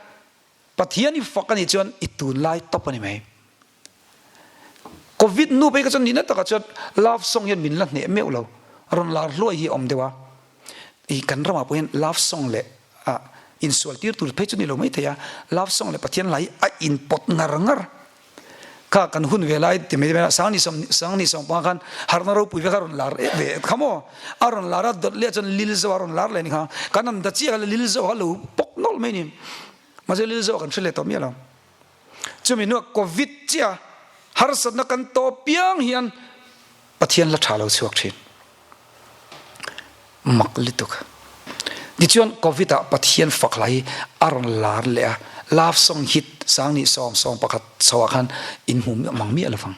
Pathian i fak a nih chuan i tunlai tawp a ni mai. Covid nu phei kha chuan nihna takah chuan love song hian min la hneh meuh lo, rawn lar hluai hi a awm deuh a. I kan ramah pawh hian love song leh ah insual tir tur phei chu ni lo mai thei a, love song leh Pathian hla hi a inpawt ngar ngar. Kha kan hun ve lai ti mai mai a, Sangni sawm Sangni sawm panga khan harhna ropui vek a rawn lar ve kha maw, a rawn lar a dawt leh chuan lil zo a rawn lar leh ni kha, kan an da chiah kha lil zo kha lo pawk nawlh mai ni, mahse lil zo kan hre leh tawh miah lo. Chumi hnuah Covid chiah harsatna kan tawh piang hian Pathian la tha lo chhuak thin. Mak lutuk. Tichuan Covid ah Pathian fak hla hi a rawn lar leh a, love song hit 20 sawm 11 chho ah khan in hmu mang miah lovang.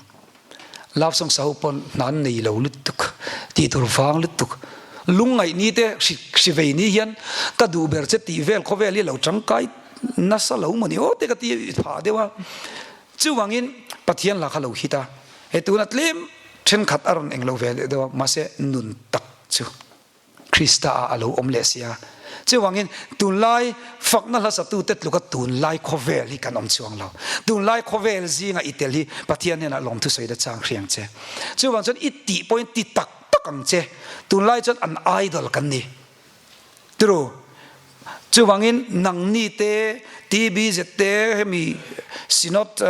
Love song sa ho pawn hna an nei lo lutuk, tih tur vang lutuk. Lungngaih ni te hri vei ni hian ka duh ber che tih vel khawvel hi a lo tangkai nasa lo maw ni aw te ka ti phah deuh a. Chuvangin Pathian hla kha lo hit a, he tuna tlem thenkhat a rawn englo ve leh deuh a, mahse nun tak chu Krista ah a lo awm leh si a. Chuvangin tunlai fakna hla satute tluka tunlai khawvel hi kan awm chuang lo. Tunlai khawvel zinga i tel hi Pathian hnenah lawmthu sawi la chang hriang che. Chuvang chuan i tih pawhin ti tak tak ang che. Tunlai chuan an idol kan ni. Turu, chuvangin nangni te, TBZ te, hemi Synod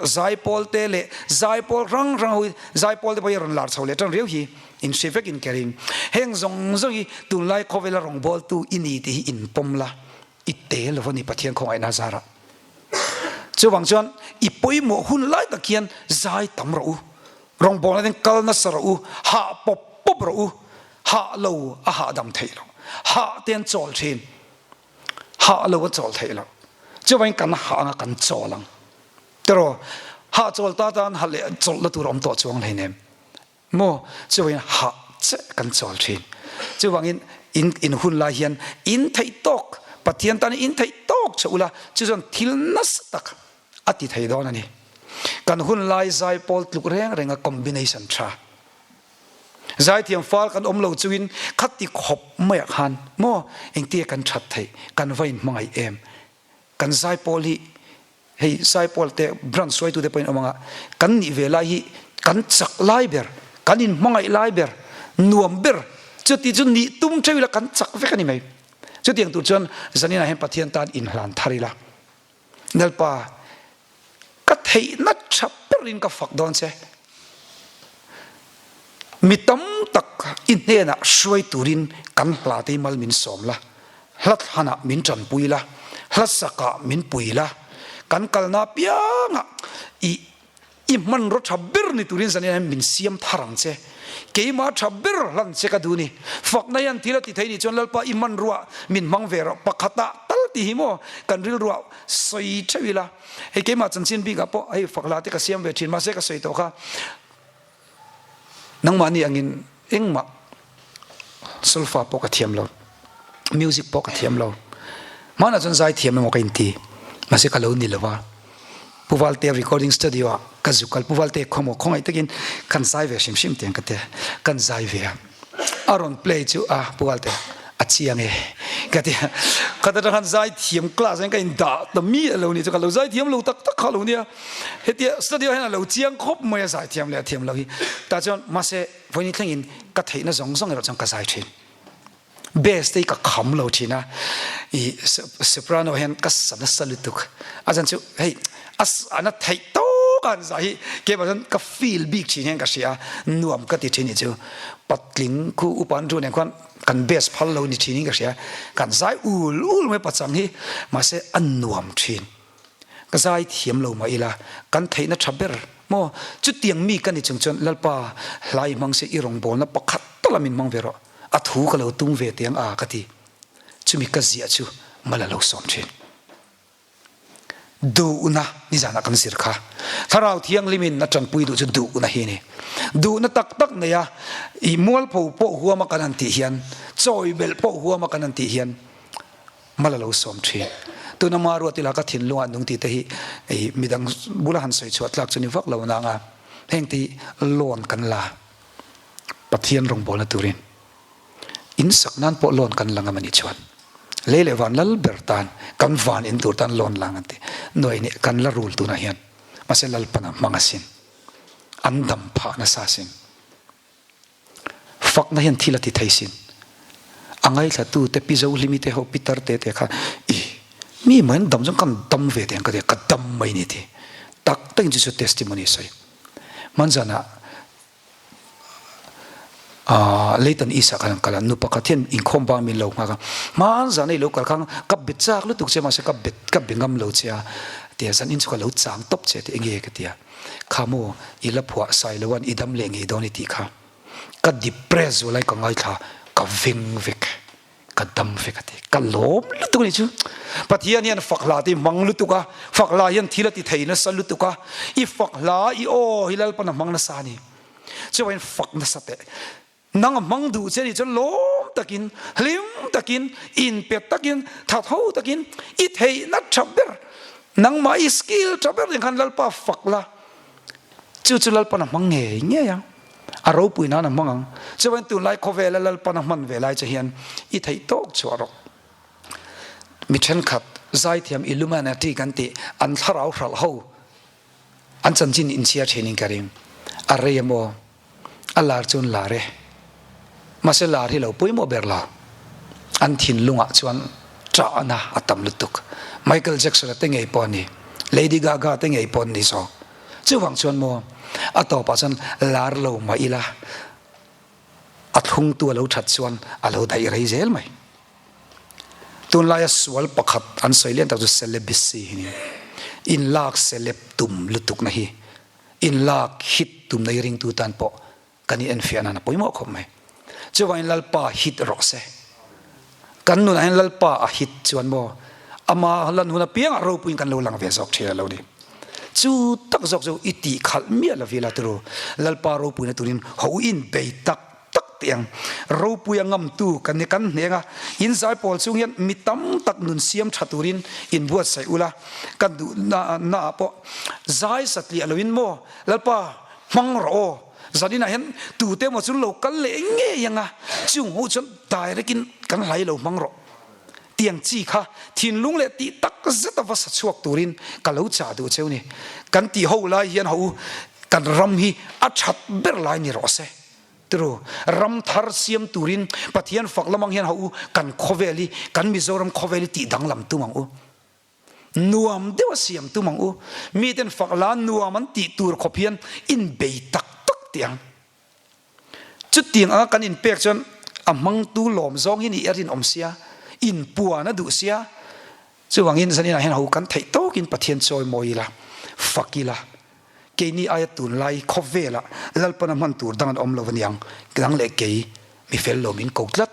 zaipawl te leh zaipawl hrang hrang ho hi, zaipawl te pawh hi a rawn lar chho leh tan riau hi, in hre vek in ka ring. Heng zawng zawng hi tunlai khawvela rawngbawltu i ni tih hi in pawm la, i te lo a ni Pathian khawngaihna zarah. Chuvang chuan i pawimawh hun lai tak hian zai tam rawh u, rawngbawlna ten kal nasa rawh u, hah pawp. rawh u. Hah lo a hahdam theih loh. Hah te an chawl thin. Hah lo a chawl theih loh. Chuvangin kan hah anga kan chawl ang. Tiraw? Hah chawl ta tan hah leh chawlhna tur a awm tawh chuang hleinem. Maw? Chuvangin hah che kan chawl thin. Chuvangin in in hun lai hian in theih tawk, Pathian tan in theih tawk che ula, chu chuan thil nasa tak a ti thei dawn a ni. Kan hun lai zaipawl tluk reng renga combination tha. Zaithiam fal kan awm lo chungin khati khawp maiah khan maw engtia kan that theih, kan va inhmangaih em? Kan zaipawl hi hei zaipawl te branch hruaitute pawhin awm anga kan nih ve lai hi kan chak lai ber, kan inhmangaih lai ber, nuam ber chuti chu nih tum theuh ila kan chak vek a ni mai. Chutiang tur chuan zaninah hian Pathian tan inhlan thar ila. Lalpa, ka theihna tha berin ka fak dawn che. Mi tam tak i hnenah hruai turin kan hla te hi mal min sawm la, hla thlanah min tanpui la, hla sakah min pui la, kan kalna apiangah i I hmanraw tha ber ni turin zan hian min siam thar ang che. Keimah tha ber hlan che ka duh ni. Fakna hian thil a ti thei nih chuan Lalpa i hmanruah min hmang ve rawh pakhatah tal ti hi maw kan rilruah sawi theuh ila. Hei keimah chanchin bikah pawh hei fakhla te ka siam ve thin mahse ka sawi tawh kha. Nangmahni angin engmah solfa pawh ka thiam lo, music pawh ka thiam lo. Hmanah chuan zai thiam emaw ka inti, mahse ka lo ni lo va. Pu Valte recording studio ah ka zuk kal, Pu Valte khaw maw khawngaih takin kan zai ve hrim hrim tiang ka ti a, kan zai ve a. A rawn play chu a Pu Valte a chiang e ka ti a. Khat atang khan zai thiam class ah hian ka indah ta miah lo ni chu, ka lo zai thiam lo tak tak kha lo nia. Hetia studio hian a lo chiang khawp mai a zai thiam leh a thiam lo hi. Tah chuan mahse vawiin thlengin ka theihna zawng zawng erawh chuan ka zai thin. Bass te hi ka kham lo thin a, i soprano hian ka sa nasa lutuk. A chan chu hei a ana theih tawk a han zai hi keimah chuan ka feel bik thin hian ka hria a, nuam ka ti thin hi chu. Patling khu upa an ru nen khuan kan bass phal lo ni thin in ka hria. Kan zai ul ul mai pachang hi mahse a nuam thin. Ka zai thiam lo mah ila, kan theihna tha ber maw? Chutiang mi ka ni chung chuan Lalpa hlai hmang se i rawngbawlna pakhat tala min hmang ve rawh, a thu ka lo tum ve teh ang a ka ti. Chumi ka ziah chu mal a lo sawm thin. Duhna nizanah kan zir kha. Thlarau Thianghlimin a tanpui duh chu duhna hi a ni. Duhna tak tak neia i mualpho pawh huama kan han tih hian, chawi belh pawh huama kan han tih hian, Mal a lo sawm thin. Tuna Maruat ila ka thinlungah nung tih te hi ei midang bula han sawi chhuah tlak chu ni vak lo nang a, heng te hi loan kan la Pathian rawngbawlna turin in sak nan pawh loan kan la ngam a nih chuan lei leh van lal ber tan kan van in tur tan loan la ngan ti nuai nih kan la rul tunah hian mahse Lalpana hmang asin an dam phah nasa asin. Fakna hian thil a ti thei sin. A ngaithlatu te Pi Zohlimi te ho Pitar te te kha i mi mai an dam chuan kan dam ve teh ang ka ti a, ka dam mai ni ti. Tak takin chu chu testimony a sawi. Hmanzanah aah Leitan East ah khan an kal a, nu pakhat hian inkhawm bang min lo nghak a, hmanzana i lo kal khan ka be chak lutuk che mahse ka be ka be ngam lo che a tia zan in chu ka lo chang tawp che tih enge ka ti a. Kha maw i la phuah sai lo an i dam leh ngei dawn i tih kha. Ka depress zual ai ka ngaithla ka veng vek ka dam vek a ti. Ka lawm lutuk a nih chu. Pathian hian fak hla te hi hmang lutuk a, fak hla hian thil a ti thei nasa lutuk a, i fak hla i aw hi Lalpan a hmang nasa a ni. Chuvangin fak nasa teh. Nang a hmang duh che nih chuan lawm takin, hlim takin, inpe takin, thatho takin i theihna tha ber, nangmah i skill tha ber nen khan Lalpa fak la, chu chu Lalpan a hmang ngei ngei ang, a ropui nan a hmang ang. Chuvangin tunlai khawvela Lalpan a hman ve lai che hian i theih tawk chhuah rawh. Mi thenkhat zaithiam Illuminati kan tih an thlarau hralh ho An chanchin inchhiar thin in ka ring. A rei emaw? A lar chu an lar e. Mahse lar hi lo pawimawh ber lo. An thinlungah chuan ṭahna a tam lutuk. Michael Jackson-a te ngei pawh a ni. Lady Gaga te ngei pawh an ni zawk. Chuvang chuan maw, a tawpah chuan lar lo mah ila, a thlungtu a lo ṭhat chuan a lo daih rei zel mai. Tunlaia sual pakhat an sawi lian tak chu celibacy hi ni. Inlak celeb tum lutukna hi inlak hit tumna hi ringtu tan pawh kan inenfiah nan a pawimawh khawp mai. Chuvangin Lalpa hit rawh se. Kan nunah hian Lalpa a hit chuan maw ama lan hun apiangah ropuiin kan lo lang ve zawk thin a lo ni. Chu tak zawk chu i tih khalh miah lo vila turu Lalpa ropuina turin ho in bei tak tak teh ang. Ropui a ngamtu kan ni kan hneng a, in zaipawl chung hian mi tam tak nun siam tha turin in buatsaih ula kan duh na ah pawh zai satliah loin maw Lalpa hmang rawh aw. Zaninah hian tute emaw chu lo kal leh ngei ang a, chung ho chuan direct in kan hlai lo hmang rawh tiang chi kha thinlung leh tih tak zet a va sa chhuak turin ka lo chah duh cheu ni. Kan tih ho lai hian ho u kan ram hi a that ber lai ni rawh se. Turu ram thar siam turin Pathian fak lamang hian ho u kan khawvel hi kan Mizoram khawvel hi tih danglam tum ang u. Nuam deuh a siam tum ang u. Miten fak la nuam an tih tur khawp hian inbei tak tak teh ang. Chutiang anga kan inpek chuan a hmangtu lawm zawng hi nih a rinawm sia, inpuan a duh sia. Chuvangin zaninah hian ho kan theih tawkin Pathian chawimawi ila, fak ila. Keini aia tunlai khawvelah Lalpan a hman tur dang an awm lo aniang, nang leh kei mi fel lo min ko tlat.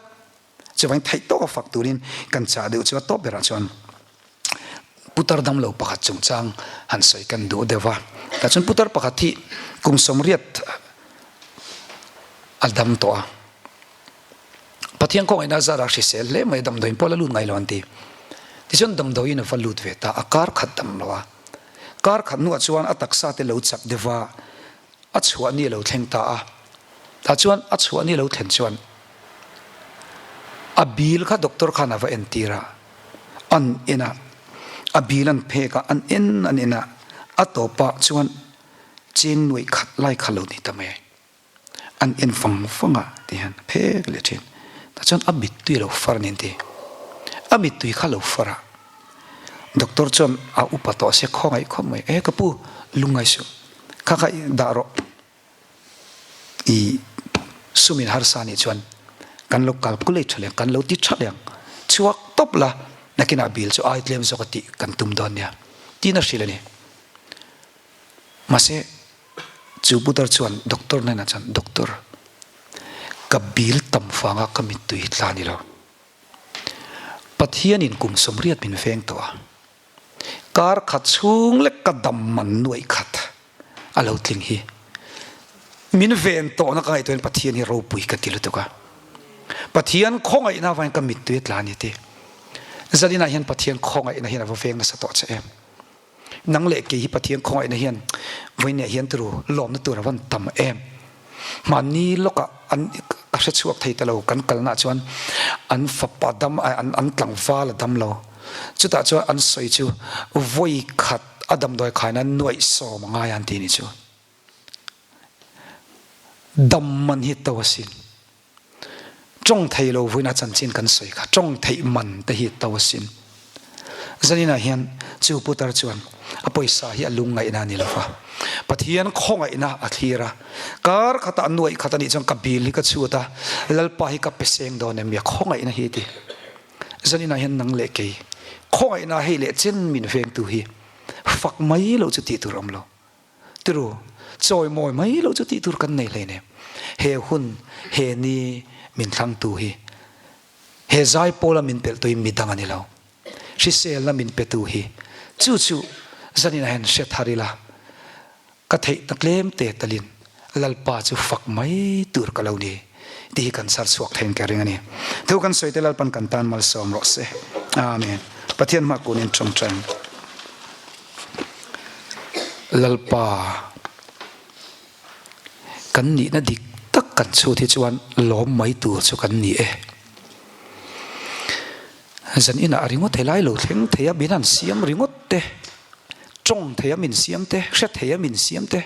Chuvangin theih tawka fak turin kan chah deuh chu a tawp berah chuan putar damlo pakhat chungchang han sawi kan duh deuh va. Tah chuan putar pakhat hi kum sawmriat a dam tawh a. Pathian khawngaihna zarah hrisel hle mai a damdawiin pawh la lut ngai lo an ti. Tichuan damdawiin a va lut ve ta a, kar khat dam lo a. Kar khat hnuah chuan a taksa te lo chak deuh va. A chhuah ni a lo thleng ta a, tah chuan a chhuah ni a lo thlen chuan a bil kha doctor khan a va entir a, an en a, a bil an phek a, an en an en a, a tawpah chuan cheng nuaih khat lai kha lo ni ta mai, an en vang vang a ti hian a phek leh thin, tah chuan a mittui a lo far a ni an ti, a mittui kha a lo far a. Doctor chuan a upa tawh sia khawngaih khawp mai, E ka pu, lungngai suh, kha kha dah rawh, i sumin harsa nih chuan kan lo calculate tha leh ang, kan lo ti tha leh ang, chhuak tawp la, nakinah bill chu ai tlem zawk a tih kan tum dawn nia, tiin a hrilh a ni. Mahse, chu putar chuan doctor hnenah chuan, Doctor, ka bill tam vanga ka mittui hi tla ni lo. Pathianin kum 80 min veng tawh a, kar khat chhung lek ka dam man nuaih khat a lo tling hi. Min ven tawhna ka ngaihtuahin Pathian hi ropui ka ti lutuk a. Pathian khawngaihna avangin ka mittui a tla a ni ti. Zaninah hian Pathian khawngaihna hian a va veng nasa tawh che em. Nang leh kei hi Pathian khawngaihna hian vawiinah hian turu lawmna tur a van tam em. Hmanni lawkah an ka hre chhuak thei ta lo kan kalnaah chuan an fapa dam an an tlangval a dam lo. Chutah chuan an sawi chu vawi khat a damdawi khaina nuaihsawm a ngai a an ti nih chu. Dam man hi to asin. Tawng thei lo vuina chanchin kan sawi kha, tawng theih man te hi to asin. Zaninah hian chu putar chuan a pawisa hi a lungngaihna a ni lo va, Pathian khawngaihna a thlir a, kar khatah nuaih khat a nih chuan ka bil hi ka chhut a, Lalpa hi ka pe seng dawn em nia, khawngaihna hi a ti. Zaninah hian nang leh kei, khawngaihna hei leh chen min vengtu hi fak mai loh chu tih tur a awm lo. Tiru, chawimawi mai loh chu tih tur kan nei hleinem. He hun, he ni min thlangtu hi, he zaipawla min pelhtuin mi dang a ni lo. Hriselna min petu hi, chu chu zaninah hian hre thar ila, ka theihna tlem te talin Lalpa chu fak mai tur ka lo ni tih hi kan chhar chhuak theiin ka ring a ni. Thu kan sawi te Lalpan kan tan malsawm rawh se. Amen. Pathian hma kunin tawngtai ang. Lalpa, kan nihna dik tak kan chhut hi chuan lawm mai tur chu kan ni e. Zan inah ringawt helai lo thleng thei a, min han siam ringawt te, tawng thei a min siam te, hre thei a min siam te.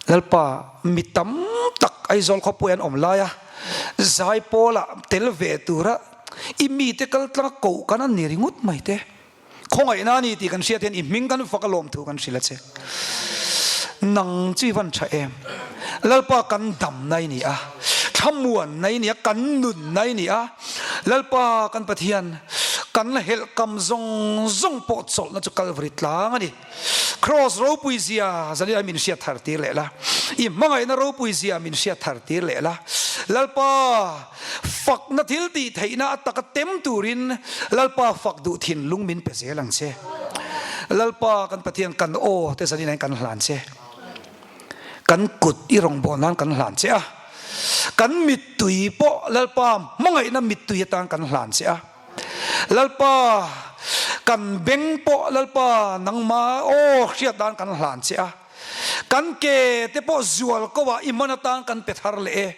Lalpa, mi tam tak Aizawl khawpui an awm lai a, Zaipawlah tel ve tura i mite kal tlanga koh kan an ni ringawt mai te. Khawngaihna a ni tih kan hriat hian i hming kan fak a lawm thu kan hrilh a che. Nang chu i van tha em? Lalpa kan damna i ni a, thlamuanna i ni a, kan nunna i ni a. Lalpa kan Pathian, kan helhkam zawng zawng pawh chawlhna chu Kalvari tlang a ni. Kraws ropui zia zan ila min hriat thar tir leh la. I hmangaihna ropui zia min hriat thar tir leh la. Lalpa, fakna thil tih theihna a taka tem turin Lalpa fak duh thinlung min pe zel ang che. Lalpa kan Pathian kan aw te zanin ah hian kan hlan che. Kan kut i rawngbâwl nan kan hlan che a. Kan mittui pawh Lalpa hmangaihna mittui atan kan hlan che a. Lalpa, kan beng pawh Lalpa nangma aw hriat nan kan hlan che a. Kan ke te pawh zual ko ah i man atan kan pe thar leh e.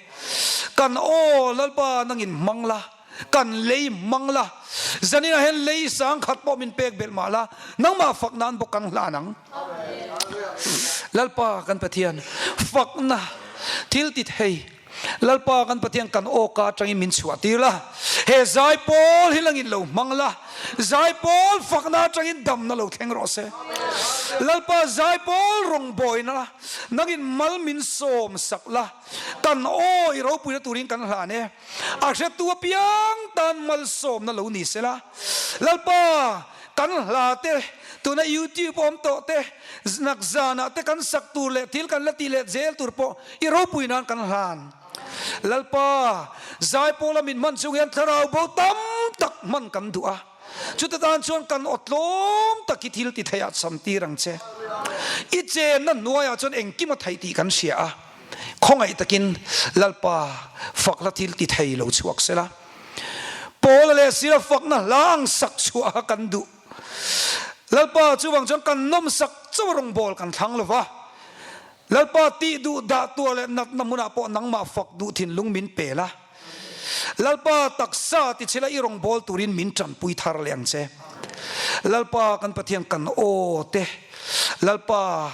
Kan aw Lalpa nangin hmang la, kan lei hmang la. Zaninah hian lei sangkhat pawh min pek belh mah la, nangmah fak nan bawk kan hlan ang. Lalpa kan Pathian, fakna thil ti thei. Lalpa kan Pathian kan awka atangin min chhuah tir la, he zaipawl hi langin lo hmang la, zaipawl fakna atangin damna lo thleng rawh se. Lalpa zaipawl rawngbawina nangin mal min sawm sak la, kan aw i ropuina turin kan hlan e, a hretu apiang tan malsawmna lo ni se la. Lalpa kan hla te, tuna YouTube awm tawh te, nak zanah te kan sak tur leh thil kan la tih leh zel tur pawh I ropui nan kan hlan. Lalpa, zaipawla min hman chung hian thlarau bo tam tak hman kan duh a. Chuta tan chuan kan aw tlawm tak hi thil ti theiah cham tir ang che. I chenna hnuaiah chuan engkim a theih tih kan hria a. Khawngaih takin Lalpa fakna thil ti thei lo chhuak sela. Paula leh Sila fakna hla ang sak chhuah kha kan duh. Lalpa, chuvang chuan kan nawmsak chauh rawngbawl kan thlang lo va. Lalpa tih duh dah tuar leh natna hmunah pawh nangmah fak duh thinlung min pe la. Lalpa taksa tichhila i rawngbâwl turin min ṭanpui thar leh ang che. Lalpa kan Pathian kan aw te, Lalpa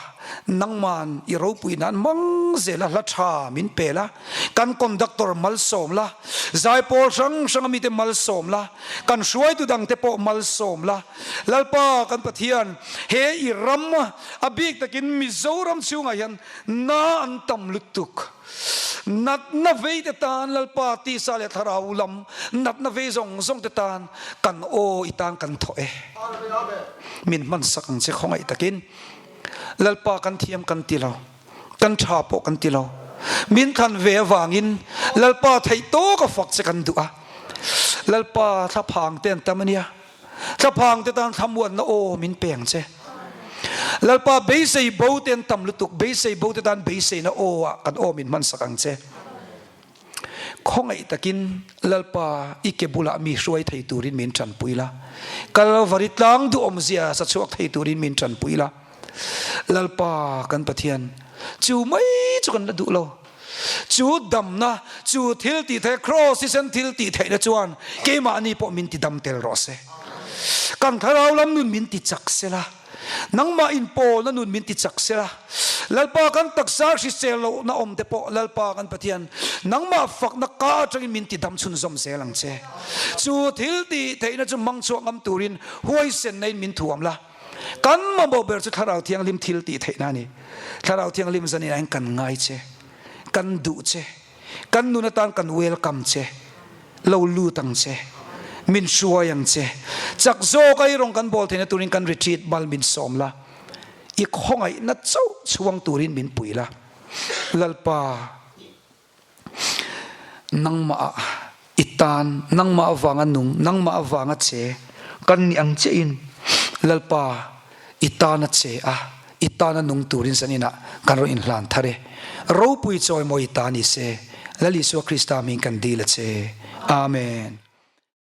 nangman i ropui nan mang zela hla ṭha min pe la, kan conductor malsawm la, zaipawl hrang hranga mite malsawm la, kan hruaitu dangte pawh malsawm la. Lalpa kan Pathian, he i ram a bik takin Mizoram chhungah hian na an tam lutuk. Natna vei te tan Lalpa tisa leh thlarau lam natna vei zawng zawng te tan kan aw i tan kan thawh e. Min hmansak ang che khawngaih takin. Lalpa kan thiam kan ti lo, kan tha pawh kan ti lo. Min thlan ve avangin Lalpa theih tawk a fak che kan duh a. Lalpa thlaphang te an tam ania. Thlaphang te tan thlamuanna aw min pe ang che. Lalpa beisei bo te an tam lutuk, beisei bo te tan beiseina aw ah kan aw min hmansak ang che. Khawngaih takin Lalpa i ke bulah mi hruai thei turin min tanpui la. Kalvari tlang duhawmzia sa chhuak thei turin min tanpui la. Lalpa kan Pathian, chu mai chu kan la duh lo. Chu damna, chu thil tih theih, Kraws thisen thil tih theihna chuan keimahni pawh min ti dam tel rawh se. Kan thlarau lam nun min ti chak se la, nangmah inpawlna nun min ti chak se la, Lalpa kan taksa hrisel lohna awm te pawh Lalpa kan Pathian nangmah fakna ka atangin min ti dam chhunzawm zel ang che. Chu thil tih theihna chu hmang chhuak ngam turin huaisenna in min thuam la. Kan mamawh ber chu Thlarau Thianghlim thil tih theihna a ni. Thlarau Thianghlim zanin ah hian kan ngai che, kan duh che, kan nun atan kan welcome che, lo lut ang che, min hruai ang che. Chak zawk a i rawn kan bawl theihna turin kan retreat mal min sawm la, i khawngaihna chauh chhuang turin min pui la. Lalpa. Nangmah i tan, nangmah avanga nung, nangmah avanga che kan nih ang chiahin Lalpa i tana che a, i tana nung turin zaninah kan rawn inhlan thar e. Ropui chawimawi ta ni se, Lal Isua Krista hming kan dil a che. Amen.